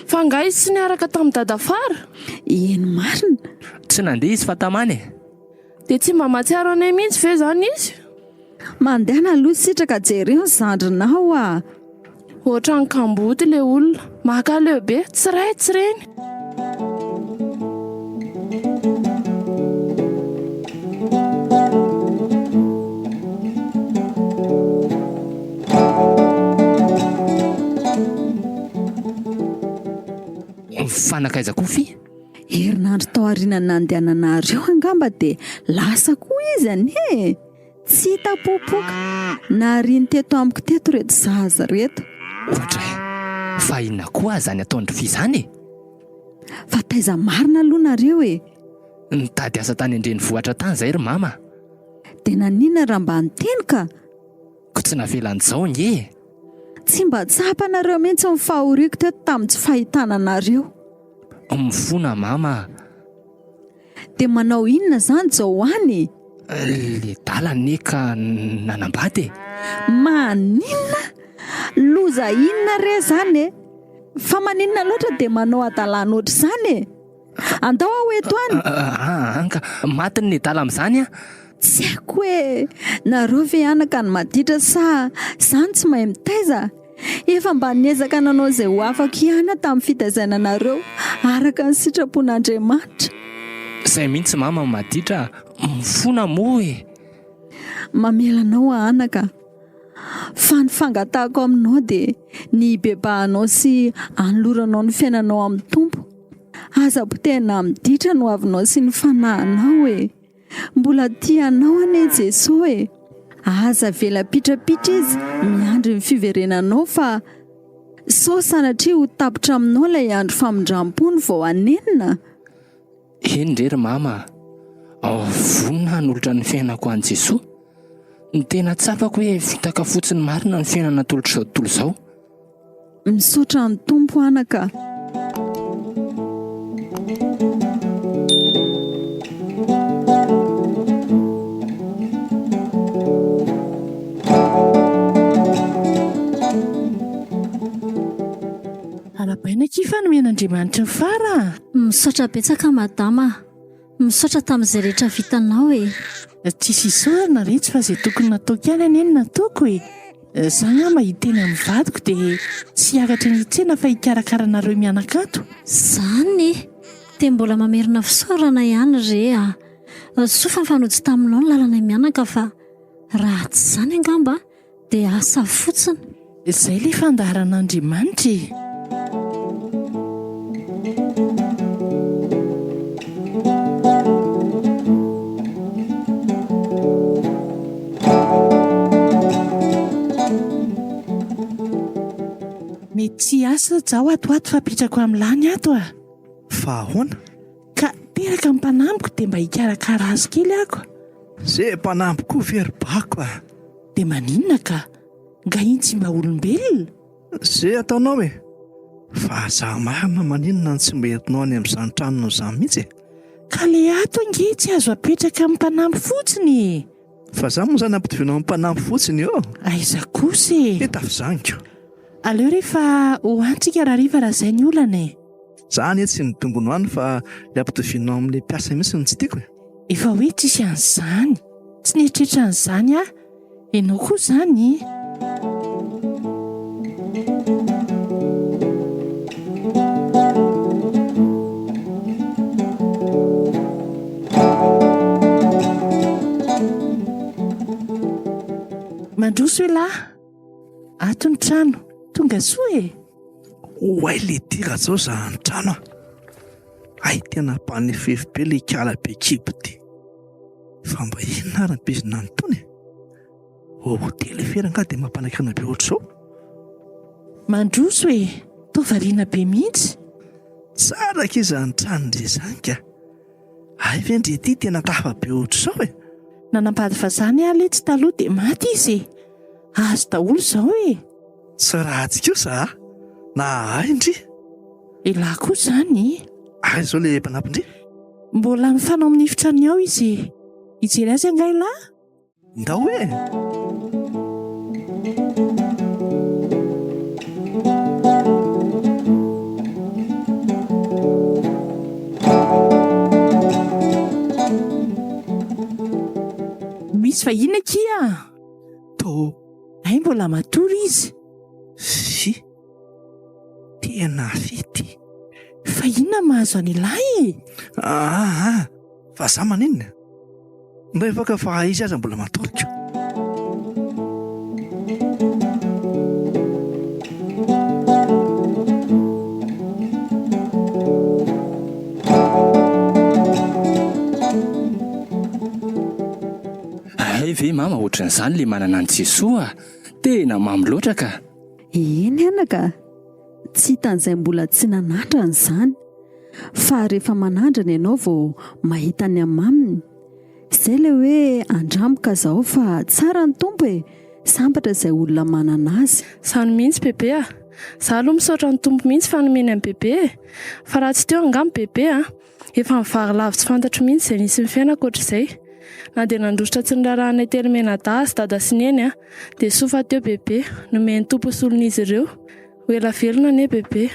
Fa angaha izy tsy niaraka tamin'i dada fara?
Eny marina.
Tsy nandeha izy fa tamana e.
Dia tsy mba mahatsiaro anay mihitsy ve izany izy?
Mandehana aloha sitraka jereo ny zandrinao a!
Ohatran'ny kamboty ilay olona. Mankaleo be, tsy ray tsy reny.
Fa nankaiza koa fy?
Herinandro tao aorianan'ny nandehananareo angamba dia lasa koa izy anie e! Tsy hita popoka. Nariany teto amiko teto ireto zaza ireto.
Ohatra e! Fa inona koa azany ataon-dry fy izany e?
Fa taiza marina aloha nareo e?
Nitady asa tany an-drenivohitra tany izay ry mama.
Dia naninona raha mba niteny ka?
Ko tsy navelan'i Jao ange e!
Tsy mba tsapanareo mihitsy ny fahoriako teto tamin'ny tsy fahitana anareo.
Mifona mama a!
Dia manao inona izany Jao any e?
Ledala anie ka nanambady e!
Maninona? Loza inona re izany e? Fa maninona loatra dia manao hadalana ohatr'izany e? Andao aho eto any!
Aa ka maty ny nedala amin'izany an!
Tsy haiko hoe nareo ve anaka no maditra sa za no tsy mahay mitaiza? Efa mba niezaka nanao izay ho afako ihany aho tamin'ny fitaizana anareo araka ny sitrapon'Andriamanitra.
Izay mihitsy mama maditra a! Mifona moa e!
Mamela anao aho anaka. Fa ny fangatahako aminao dia ny hibebahanao sy hanoloranao ny fiainanao amin'ny Tompo. Aza potehina amin'ny ditra ny hoavinao sy ny fanahinao e! Mbola tia anao anie Jesoa e! Aza avela pitrapitra izy miandry ny fiverenanao fa sao sanatria ho tapitra aminao ilay andro famindram-pony vao hanenina.
Eny re ry mama a! Vonona hanolotra ny fiainako an'i Jesoa. Ny tena tsapako hoe fitaka fotsiny marina ny fiainana atolotr'izao tontolo izao.
Misaotra ny Tompo anaka.
Arahabaina akia fa nomen'Andriamanitra ny fara a!
Misaotra betsaka madama a! Misaotra tamin'izay rehetra vitanao e!
Tsisy isaorana retsy fa izay tokony nataoko ihany anie no nataoko e! Za angamba hiteny amin'ny vadiko dia tsy hiakatra eny an-tsena fa hikarakara anareo mianaka ato.
Zany e! Dia mbola mamerina fisaorana ihany re a! Soa fa nifanojo taminao ny lalanay mianaka fa raha tsy izany angamba Dia asa fotsiny.
Izay ilay fandaharan'Andriamanitra e! Mety tsy hiasa zaho ato ho ato fa apetrako amin'ny lany ato a!
Fa ahoana?
Ka teraka ny mpanambiko dia mba hikarakara azy kely ako.
Ze mpanamby koa ve ry bako a!
Dia maninona ka? Nga iny tsy mba olombelona?
Ze ataonao e! Fa za marina maninona no tsy mba entinao any amin'izany tranonao izany mihitsy e!
Ka le ato ange tsy azo apetraka amin'ny mpanampy fotsiny e!
Fa za moa izany ampitovianao amin'ny mpanampy fotsiny eo?
Aiza kosa e!
He tafizaniko!
Aleo re fa ho any tsika rahariva raha zay ny olana e!
Za anie tsy nidongono any fa le ampitovianao amin'le mpiasa mihitsy no tsy tiako e!
Efa hoe tsisy an'izany. Tsy nieritreritra an'izany aho. Ianao koa izany e! Mandroso elah! Ato ny trano. Tonga soa e!
Oay le ty rajao zany trano a! Hay tena mpanefefy be le ikala be kibo ty! Fa mba inona ary ny bizina an'itony e? Hotely ve rangahy dia mampanakiana be ohatr'izao?
Mandroso e! Toa variana be mihitsy!
Tsara akia izany tranon-dry izany ka! Hay ve ndry ity tena tafa be ohatr'izao e?
Nanambady vazaha anie aho letsy taloha dia maty izy e! Azo daholo izao e!
Tsy ratsy kosa a! Na ahy ndry!
Elah koa izany e!
Aiza izao le mpanampy ndry?
Mbola mifanao amin'ny efitrano ao izy e! Hijery azy angaha elah?
Ndao e!
Misy vahiny akia!
Tô!
Hay mbola matory izy.
Fy. Tena fy ty.
Fa inona mahazo an'ilahy e?
Aa, fa za maninona? Ndao hivoaka fa izy aza mbola matory ko.
Hay ve mama ohatran'izany le manana an'i Jesoa a! Tena mamy loatra ka!
Eny anaka, tsy hitan'izay mbola tsy nanandrana izany, fa rehefa manandrana ianao vao mahita ny hamaminy. Izay ilay hoe andramo ka zahao fa tsara ny Tompo e! Sambatra izay olona manana azy.
Izany mihitsy bebe a! Za aloha misaotra ny Tompo mihitsy fa nomeny an'i bebe e! Fa raha tsy teo angamba bebe a! Efa nivarilavo tsy fantatro mihitsy izay nisy ny fiainako ohatr'izay. Na dia nandositra tsy niraharaha anay telo mianadahy aza dada sy neny a, dia soa fa teo bebe, nomen'ny Tompo ho solon'izy ireo. Ho ela velona anie bebe.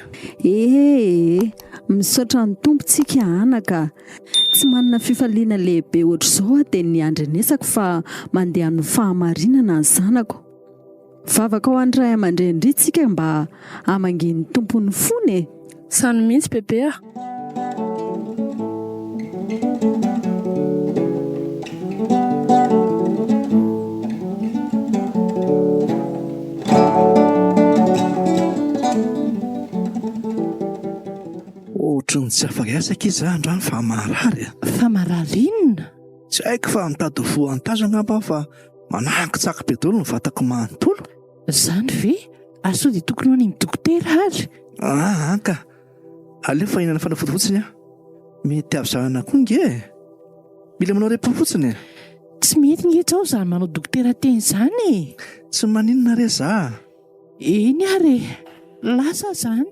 Ee, misaotra ny Tompo tsika anaka. Tsy manana fifaliana lehibe ohatr'izao aho dia ny andrenesako fa mandeha amin'ny fahamarinana ny zanako. Vavaka ho an'ny ray aman-dreny tsika mba hamangian'ny Tompo ny fony e!
Zany mihitsy bebe a!
Ohatran'ny tsy afaka hiasa akia za androany fa marary a.
Fa marary inona?
Tsy haiko fa mitady ho voan-tazo angamba aho fa manakitsako be daholo ny vatako manontolo.
Zany ve? Ary sao dia tokony ho any amin'ny dokotera ary?
Aa ka! Aleo fa hihinana fanafody fotsiny aho. Mety avy zahana koa nge e! Mila manao repos fotsiny e!
Tsy mety nge tsao izany manao dokotera teny izany e!
Tsy maninona re za a!
Eny ary e! Lasa izany.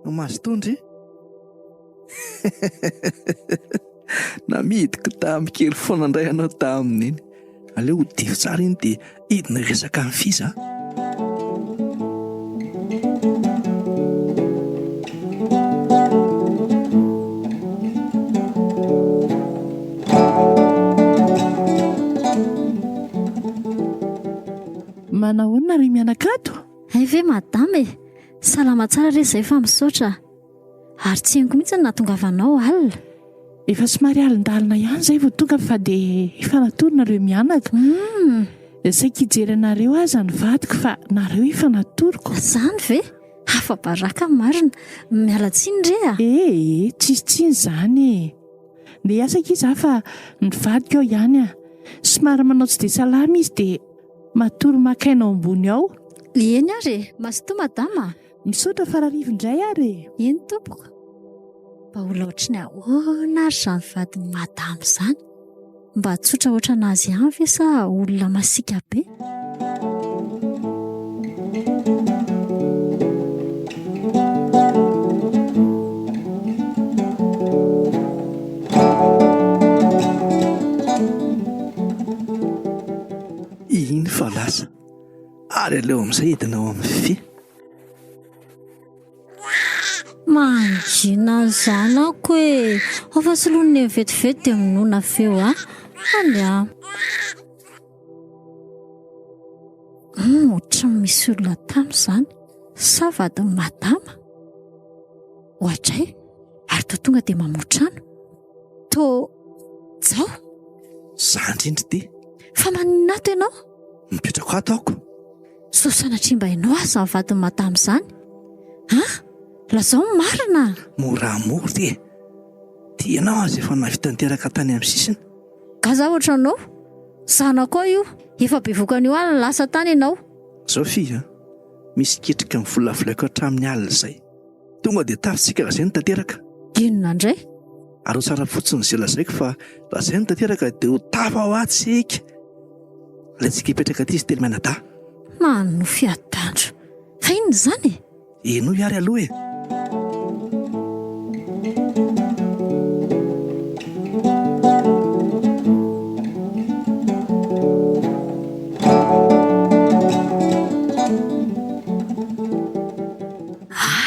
Mazotoa ndry. Namidiko tamin'ny kely foana indray ianao tamin'iny. Aleo ho dify tsara iny dia hidina hiresaka amin'i Fiza a.
Manahoana ry mianaka ato?
Hay ve madama e! Salama tsara re izay fa misaotra a! Ary tsy henoko mihitsy ny nahatongavanao alina.
Efa somary alindalina ihany izay vao tonga fa dia efa natory nareo mianaka.
Humm.
Saika hijery anareo aza ny vadiko fa nareo efa natoriko.
Izany ve? Afa-baraka marina. Miala tsiny re a!
Ee, tsisy tsiny izany e! Ndeha hiasa akia za fa ny vadiko ao ihany a! Somary manao tsy dia salama izy dia matory maka aina ao ambony ao.
Eny ary e! Mazotoa madama a!
Misaotra Fararivo indray ary e!
Eny tompoko. Mba olona ohatry ny ahoana ary izany vadin'i madama izany? Mba tsotra ohatran'azy ihany ve sa olona masiaka be?
Iny fa lasa. Ary aleo amin'izay hidina ao amin'ny fy.
Mangina zanako e! Ao fa soloin'i Neny vetivety dia minoana feo a! Any a! Hum, ohatran'ny misy olona tany izany. Sa vadin'i madama? Ohatray, ary toa tonga dia mamoa trano. Toa Jao?
Za indrindra ity.
Fa maninona ato ianao?
Mipetraka ato aho ko.
Sao sanatria mba ianao aza izany vadin'i madama izany? An? Lazao ny marina!
Moramora e! Ty ianao aza efa nahavita niteraka tany amin'ny sisiny.
Nga za ohatranao? Zanakao io, efa bevoka an'io alina lasa tany ianao.
Zao fy a! Misy ketrika mivolavolaiko hatramin'ny alina izay. Tonga dia tafitsika raha izay no tanteraka.
Inona indray?
Ary ho tsara fotsiny izay lazaiko fa raha izay no tanteraka dia ho tafa ho ahy tsika. Alaintsika hipetraka aty izy telo mianadahy.
Manonofy adandro. Fa inona izany e?
Henoy ary aloha e!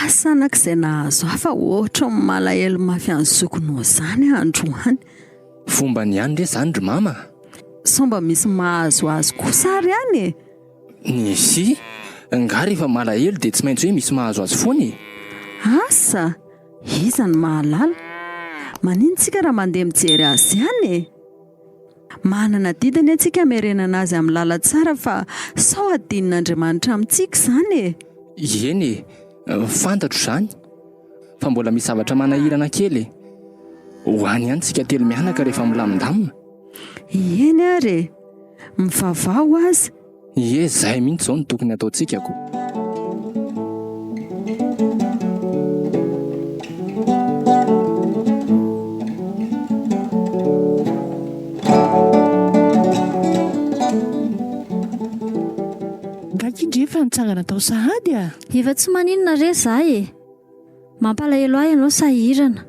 Asa anaka izay nahazo ahy fa ohatran'ny malahelo mafy an'i zokinao izany aho androany.
Fombany ihany re izany ry mama a!
Sao mba misy mahazo azy kosa ary any e!
Nisy? Nga rehefa malahelo dia tsy maintsy hoe misy mahazo azy foana e!
Asa! Iza no mahalala? Maninona tsika raha mandeha mijery azy any e? Manana adidy anie tsika hamerenana azy amin'ny lalantsara fa sao hadinon'Andriamanitra amintsika izany e!
Eny e! Fantatro izany fa mbola misy zavatra manahirana kely e! Ho any ihany tsika telo mianaka rehefa milamindamina.
Eny ary e! Mivavaha ho azy.
Ie, zay mihitsy zao no tokony ataontsika ko.
Gaga indry efa nitsangana tao sahady a!
Efa tsy maninona re za e! Mampalahelo ahy ianao sahirana.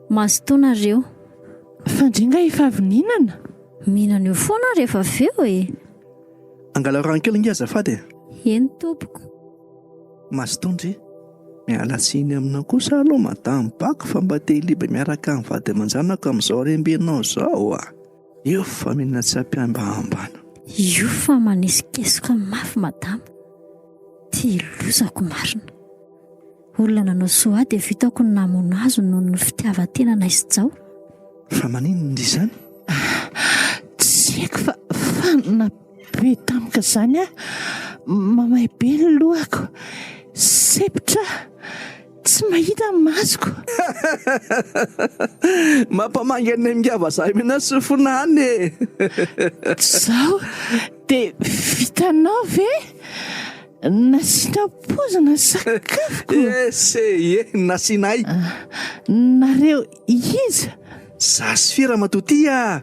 Mazotoa nareo.
Fa ndry nga efa avy nihinana?
Mihinana eo foana aho rehefa avy eo e!
Angalao rano kely ange azafady e!
Eny tompoko.
Mazotoa ndry. Miala tsiny aminao kosa aloha madame Bako fa mba te hiliba miaraka amin'ny vady aman-janako amin'izao harem-benao izao a! Io fa mihinana tsy ampiambahambana.
Io fa manesikesoka mafy madama. Ty lozako marina. Olona nanao soa ahy dia vitako ny namono azy noho ny fitiavan-tena naisijao.
Fa maninona ndry izany?
Tsy haiko fa fanina be tampoka izany aho. Mamay be ny lohako. Sempotra aho. Tsy mahita ny masoko.
Mampamangy anay mingahy vazaha mena sofina any e!
Zao dia vitanao ve? Nasiana poizina ny sakafoko?
Ese e, nasianay.
Nareo iza?
Za sy Fy ramatoa ty a!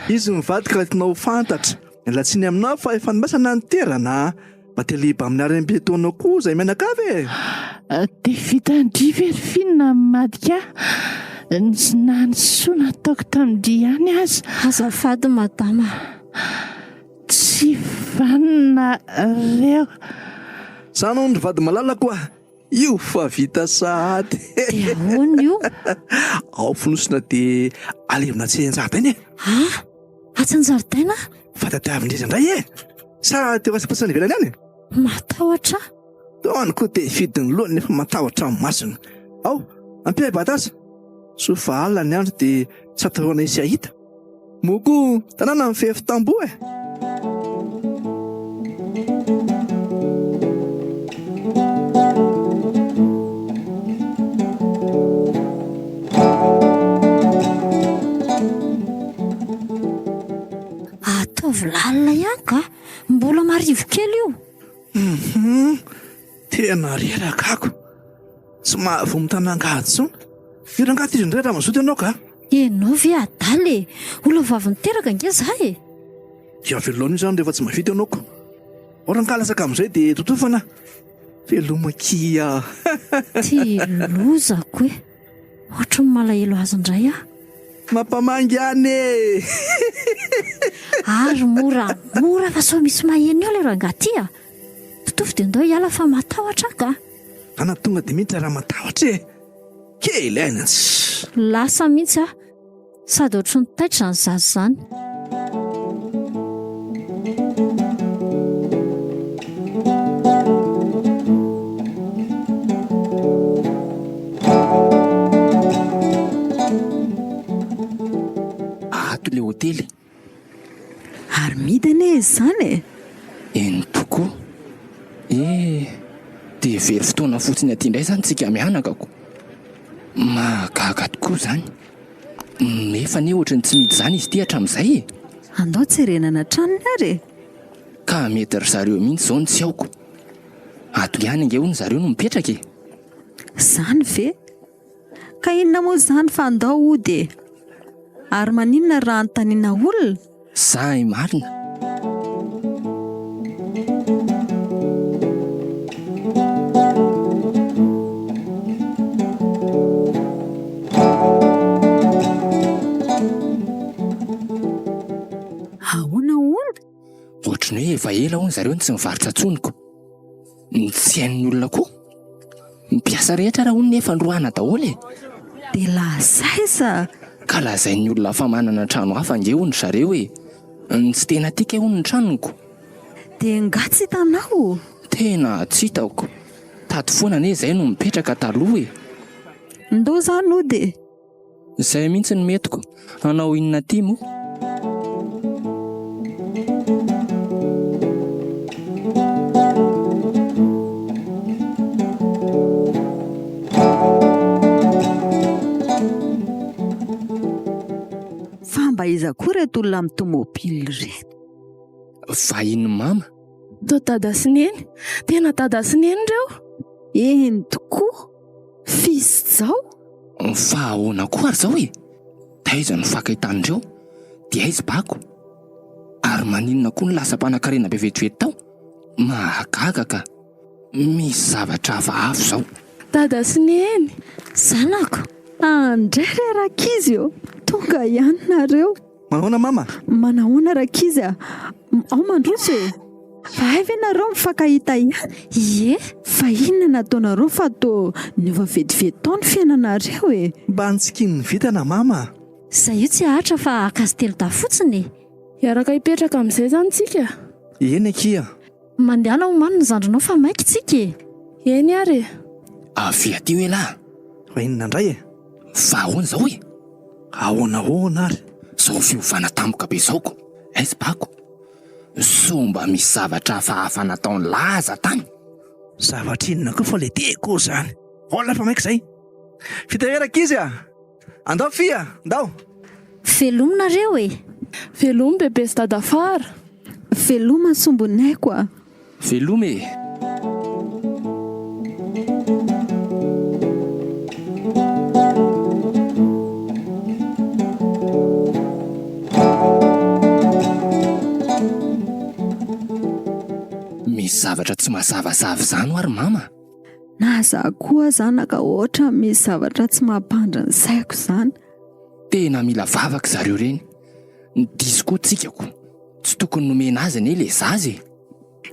Izy mivady ka tianao ho fantatra. Miala tsiny aminao fa efa nimasana ny toerana a! Mba te liba amin'ny harem-be ataonao koa izay mianakavy e!
Dia vitan-dry ve ry Fy ny namadika ahy? Na ny soa nataoko tamin-dry ihany aza.
Azafady madama a!
Tsy vanona reo.
Zany hono ry vady malalako a! Io fa vita sahady.
Dia ahoana io?
Ao fonosina dia alevina atsy an-jaridaina e.
Ah! Atsy an-jaridaina?
Fa tadiavin-dry indray e! Sa te ho asam-pasana ivelany any?
Matahotra aho.
Tony koa te hifidy ny lohany nefa matahotra ny masony. Ao, ampia i Batasa. Soa fa alina ny andro dia tsy atahorana hisy hahita. Moa koa tanàna mifefy tamboho e!
Ataovy lalina ihany ka! Mbola marivo kely io.
Hum, tena reraka ako. Tsy mahavoa mitana angady intsony. Io rangahy ty indray raha mazoto ianao ka.
Ianao ve adala e! Olona vao avy niteraka ange za e!
Dia avelao io zany rehefa tsy mahavita ianao ko. Ao rangahy latsaka amin'izay dia totofana. Veloma akia.
Ty lozako e! Ohatry ny malahelo azy indray aho.
Mampamangy any e!
Ary mora mora fa sao misy maheno eo ilay rangahy ty a! Totofi dia ndao hiala fa matahotra aho ka!
Ana tonga dia miditra raha matahotra e! Kely aina tsy.
Lasa mihitsy aho. Sady ohatry ny taitra izany zaza izany.
Ato ilay hotely.
Ary midy anie izy izany e!
Eny tokoa. Eh! Dia very fotoana fotsiny aty indray izany tsika mianaka ko. Mahagaga tokoa izany. Nefa anie ohatry ny tsy midy izany izy ity hatramin'izay e!
Andao jerena any an-tranony ary e!
Ka mety ry zareo mihitsy izao no tsy aoko. Ato ihany ange hono zareo no mipetraka e!
Izany ve? Ka inona moa izany fa andao hody e! Ary maninona raha anontaniana olona?
Sahy marina.
Ahoana ahoana?
Ohatry ny hoe efa ela hono zareo no tsy nivarotra intsony ko. Ny tsy hain'ny olona koa. Ny mpiasa rehetra ara hono nefa noroahana daholo e.
Dia lasa aiza?
Ka lazain'ny olona fa manana trano hafa ange hono zareo e. Ny tsy tena tiaka hono ny tranoko.
Dia nga tsy hitanao?
Tena tsy hitako. Tato foana anie izay no mipetraka taloha e.
Ndao za nody e.
Izay mihitsy no metiko. Hanao inona aty moa?
Fa mba iza koa ireto olona amin'ny tomobile ireto?
Vahiny mama.
Toa dada sy neny. Tena dada sy neny ireo.
Eny tokoa. F'izy zao?
Fa ahoana koa ary zao e? Taiza no fankahitana ireo? Dia aiza bako? Ary maninona koa no lasa mpanankarena be vetivety tao? Mahagaga ka! Misy zavatra hafahafa izao.
Dada sy Neny!
Zanako!
Andray re rankizy ô! Tonga ihany nareo!
Manahoana mama?
Manahoana rankizy a! Ao mandroso e! Fa hay ve nareo mifankahita ihany?
Ie!
Fa inona no ataonareo fa toa niova vetivety tao ny fiainanareo e!
Mba nitsikin'ny vintana mama a!
Izay io tsy hahatra fa haka azy telodahy fotsiny e!
Hiaraka hipetraka amin'izay izany tsika?
Eny akia!
Mandehana omano ny zandrinao fa maika tsika e!
Eny ary e!
Avia aty hoe lahy!
Fa inona indray e?
Fa ahoana izao e?
Ahoana ahoana ary?
Izao fiovana tampoka be izao ko! Aiza bako? Sao mba misy zavatra hafahafa nataon'i Laza tany?
Zavatra inona koa fa le tiako izany? Hola fa maika izay! Vita hoe rankizy a! Andao fia, ndao!
Veloma nareo e!
Veloma bebe sy dadafara!
Veloma sombinaiko a!
Veloma e! Misy zavatra tsy mazavazava izany hoa ry mama.
Na za koa zanaka ohatran'ny misy zavatra tsy mampandry ny saiko izany.
Tena mila vavaka zareo ireny. Ny diso koa tsika ko. Tsy tokony nomena azy anie le zaza e.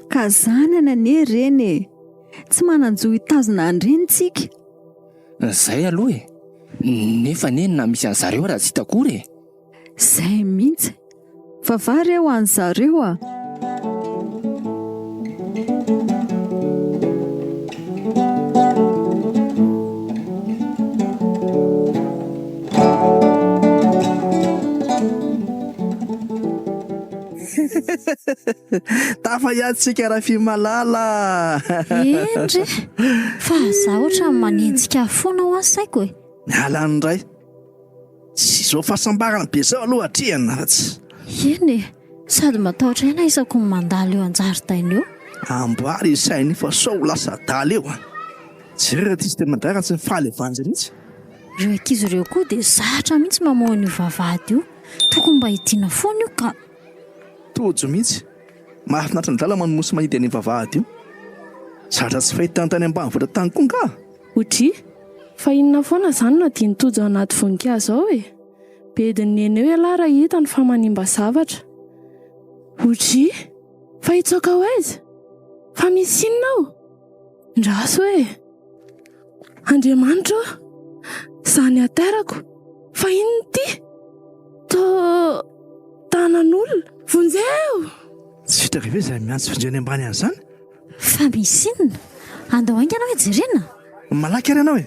Ka zanany anie ireny e. Tsy manan-jo hitazona an'ireny tsika.
Zay aloha e. Nefa anie ny naha misy an'zareo raha tsy hita akory e.
Zay mihitsy. Vavaha re ho an'zareo a.
Tafa ihany tsika Rafimalala.
Eny re, fa za ohatran'ny manenjika ahy foana hoa ny saiko e.
Miala any indray. Tsy izao fahasambarana be izao aloha atrehina fa tsy.
Eny e, sady matahotra aina isaky ny mandalo eo an-jaridaina eo.
Amboary io saina io fa sao ho lasa adala eo a. Jereo raha tsisy tena mandray raha tsy ny faly avy any mihitsy.
Ireo ankizy ireo koa dia zatra mihitsy mamoha an'io vavahady io. Tokony mba hidiana foana io ka.
Tojo mihitsy. Mahafinaritra ny adala manomosy manidy an'io vavahady io. Zatra tsy fahita tany ambanivohitra tany koa angaha?
Odry, fa inona foana izany no adin'i Tojo ao anaty voninkazo ao e? Bedin'i Neny eo ialahy raha hitany fa manimba zavatra. Odry, fa hitsoaka ho aiza? Fa misy inona ao? Ndraso e! Andriamanitra ô! Izany haterako! Fa inona ity? Toa tanan'olona! Vonjeo!
Tsy vitraka ve izany miantso vonjeo any ambany any izany?
Fa misy inona? Andao haingana hoe jerena!
Malaky ary ianao e!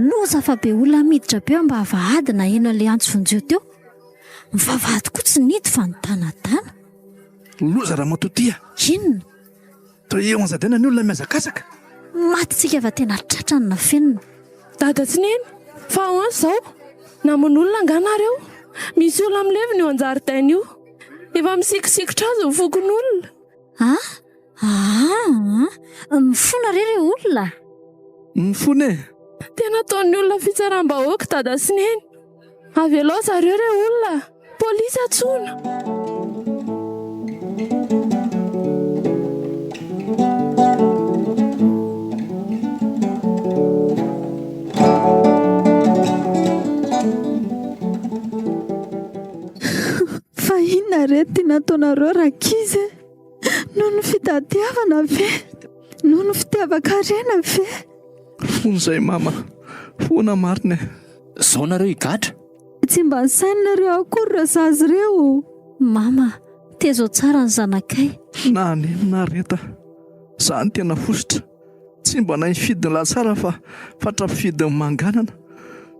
Loza fa be olona miditra be am-bavahady naheno an'ilay antso vonjeo teo. Ny vavahady koa tsy nihidy fa nidanadana.
Loza ramatoa ty a!
Inona?
Toa eo an-jaridaina ny olona mihazakazaka.
Maty tsika fa tena tratra ny nafenina.
Dada sy Neny, fa ahoana izao? Namono olona angaha nareo? Misy olona milevina eo an-jaridaina io. Efa misikosikotra azy ny fokonolona.
A! Aa! Mifona re re olona?
Mifona e!
Tena ataon'ny olona fitsaram-bahoaka Dada sy Neny. Avelao zareo re olona! Polisy antsoina!
Fa inona re ty nataonareo rankizy e? Noho ny fitadiavana ve? Noho ny fitiavan-karena ve?
Fona izay mama, fona marina e.
Zao nareo higadra?
Tsy mba nisaininareo akory ireo zaza ireo.
Mama, tezao tsara ny zanakay.
Na neny na reta, za no tena fositra. Tsy mba nahay nifidy ny lahatsara fa fatra-pifidy ny manganana.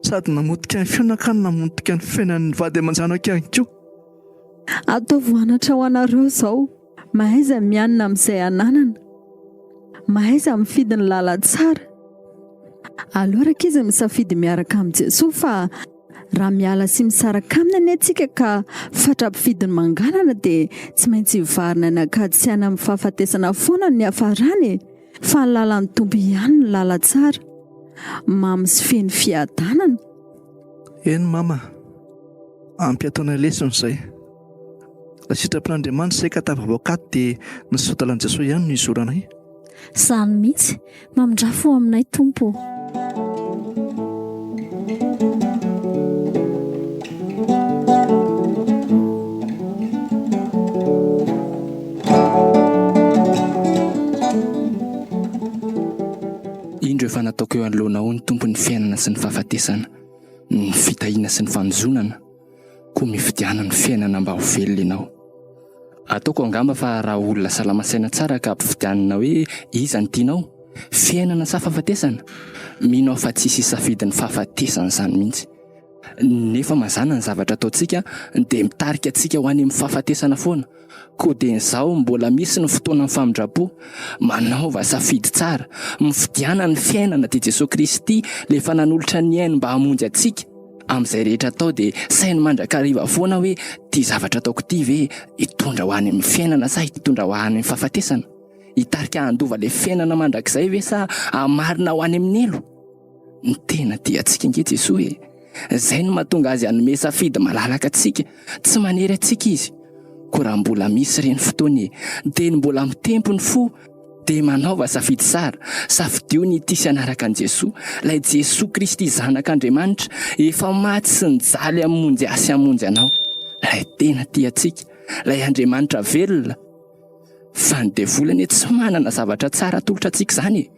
Sady namotika ny fiainako aho no namotika ny fiainan'ny vady aman-janako ihany koa.
Ataovy ho anatra ho anareo izao, mahaiza mianina amin'izay ananana, mahaiza mifidy ny lalantsara. Aleo rankizy misafidy miaraka amin'i Jesoa fa raha miala sy misaraka aminy anie tsika ka fatra-pifidy ny manganana dia tsy maintsy hivarina any an-kady sy any amin'ny fahafatesana foana no hiafarany e! Fa ny lalan'ny Tompo ihany no lalantsara, mamy sy feno fiadanana.
Eny mama, ampy ataonay lesona izay. Raha sitrapon'Andriamanitra izay ka tafavoaka ato dia ny soa-dalan'i Jesoa ihany no hizoranay.
Izany mihitsy, mamindrà fo aminay Tompo ô.
Indro efa nataoko eo anoloanao ny Tompon'ny fiainana sy ny fahafatesana, ny fitahiana sy ny fanozonana, koa mifidiana ny fiainana mba ho velona ianao. Ataoko angamba fa raha olona salama saina tsara ka ampifidianina hoe iza no tianao, fiainana sa fahafatesana, mino aho fa tsisy hisafidy ny fahafatesana izany mihitsy. Nefa mazàna ny zavatra ataontsika dia mitarika antsika ho any amin'ny fahafatesana foana. Koa dia izao mbola misy ny fotoanan'ny famindram-po. Manaova safidy tsara. Mifidiana ny fiainana dia Jesoa Kristy ilay efa nanolotra ny ainy mba hamonjy antsika. Amin'izay rehetra atao dia saino mandrakariva foana hoe ity zavatra ataoko ity ve hitondra ho any amin'ny fiainana sa hitondra ho any amin'ny fahafatesana? Hitarika handova ilay fiainana mandrakizay ve sa hamarina ho any amin'ny helo? Ny tena tia antsika ange Jesoa e! Izay no mahatonga azy hanome safidy malalaka antsika, tsy manery antsika izy. Koa raha mbola misy ireny fotoana e, dia ny mbola mitempo ny fo, dia manaova safidy tsara, safidio ny hitia sy hanaraka an'i Jesoa, ilay Jesoa Kristy Zanak'Andriamanitra, efa maty sy nijaly hamonjy ahy sy hamonjy anao, ilay tena tia antsika, ilay Andriamanitra velona. Fa ny devoly anie tsy manana zavatra tsara atolotra antsika izany e!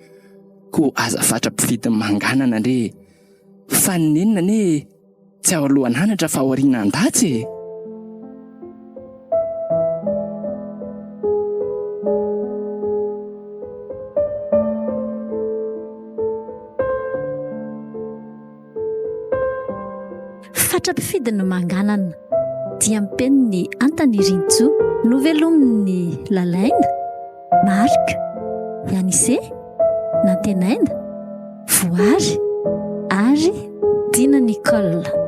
Koa aza fatra-pifidy manganana ndre e! Fa ny nenina anie tsy ao alohan'anatra fa aoriana an-datsy e!
Fatra-pifidy ny manganana. Diam-penin'i Antanirintsoa. Novelomin'i Lalaina, Marc, Yanise, Nantenaina, Voary ary Dina Nicole.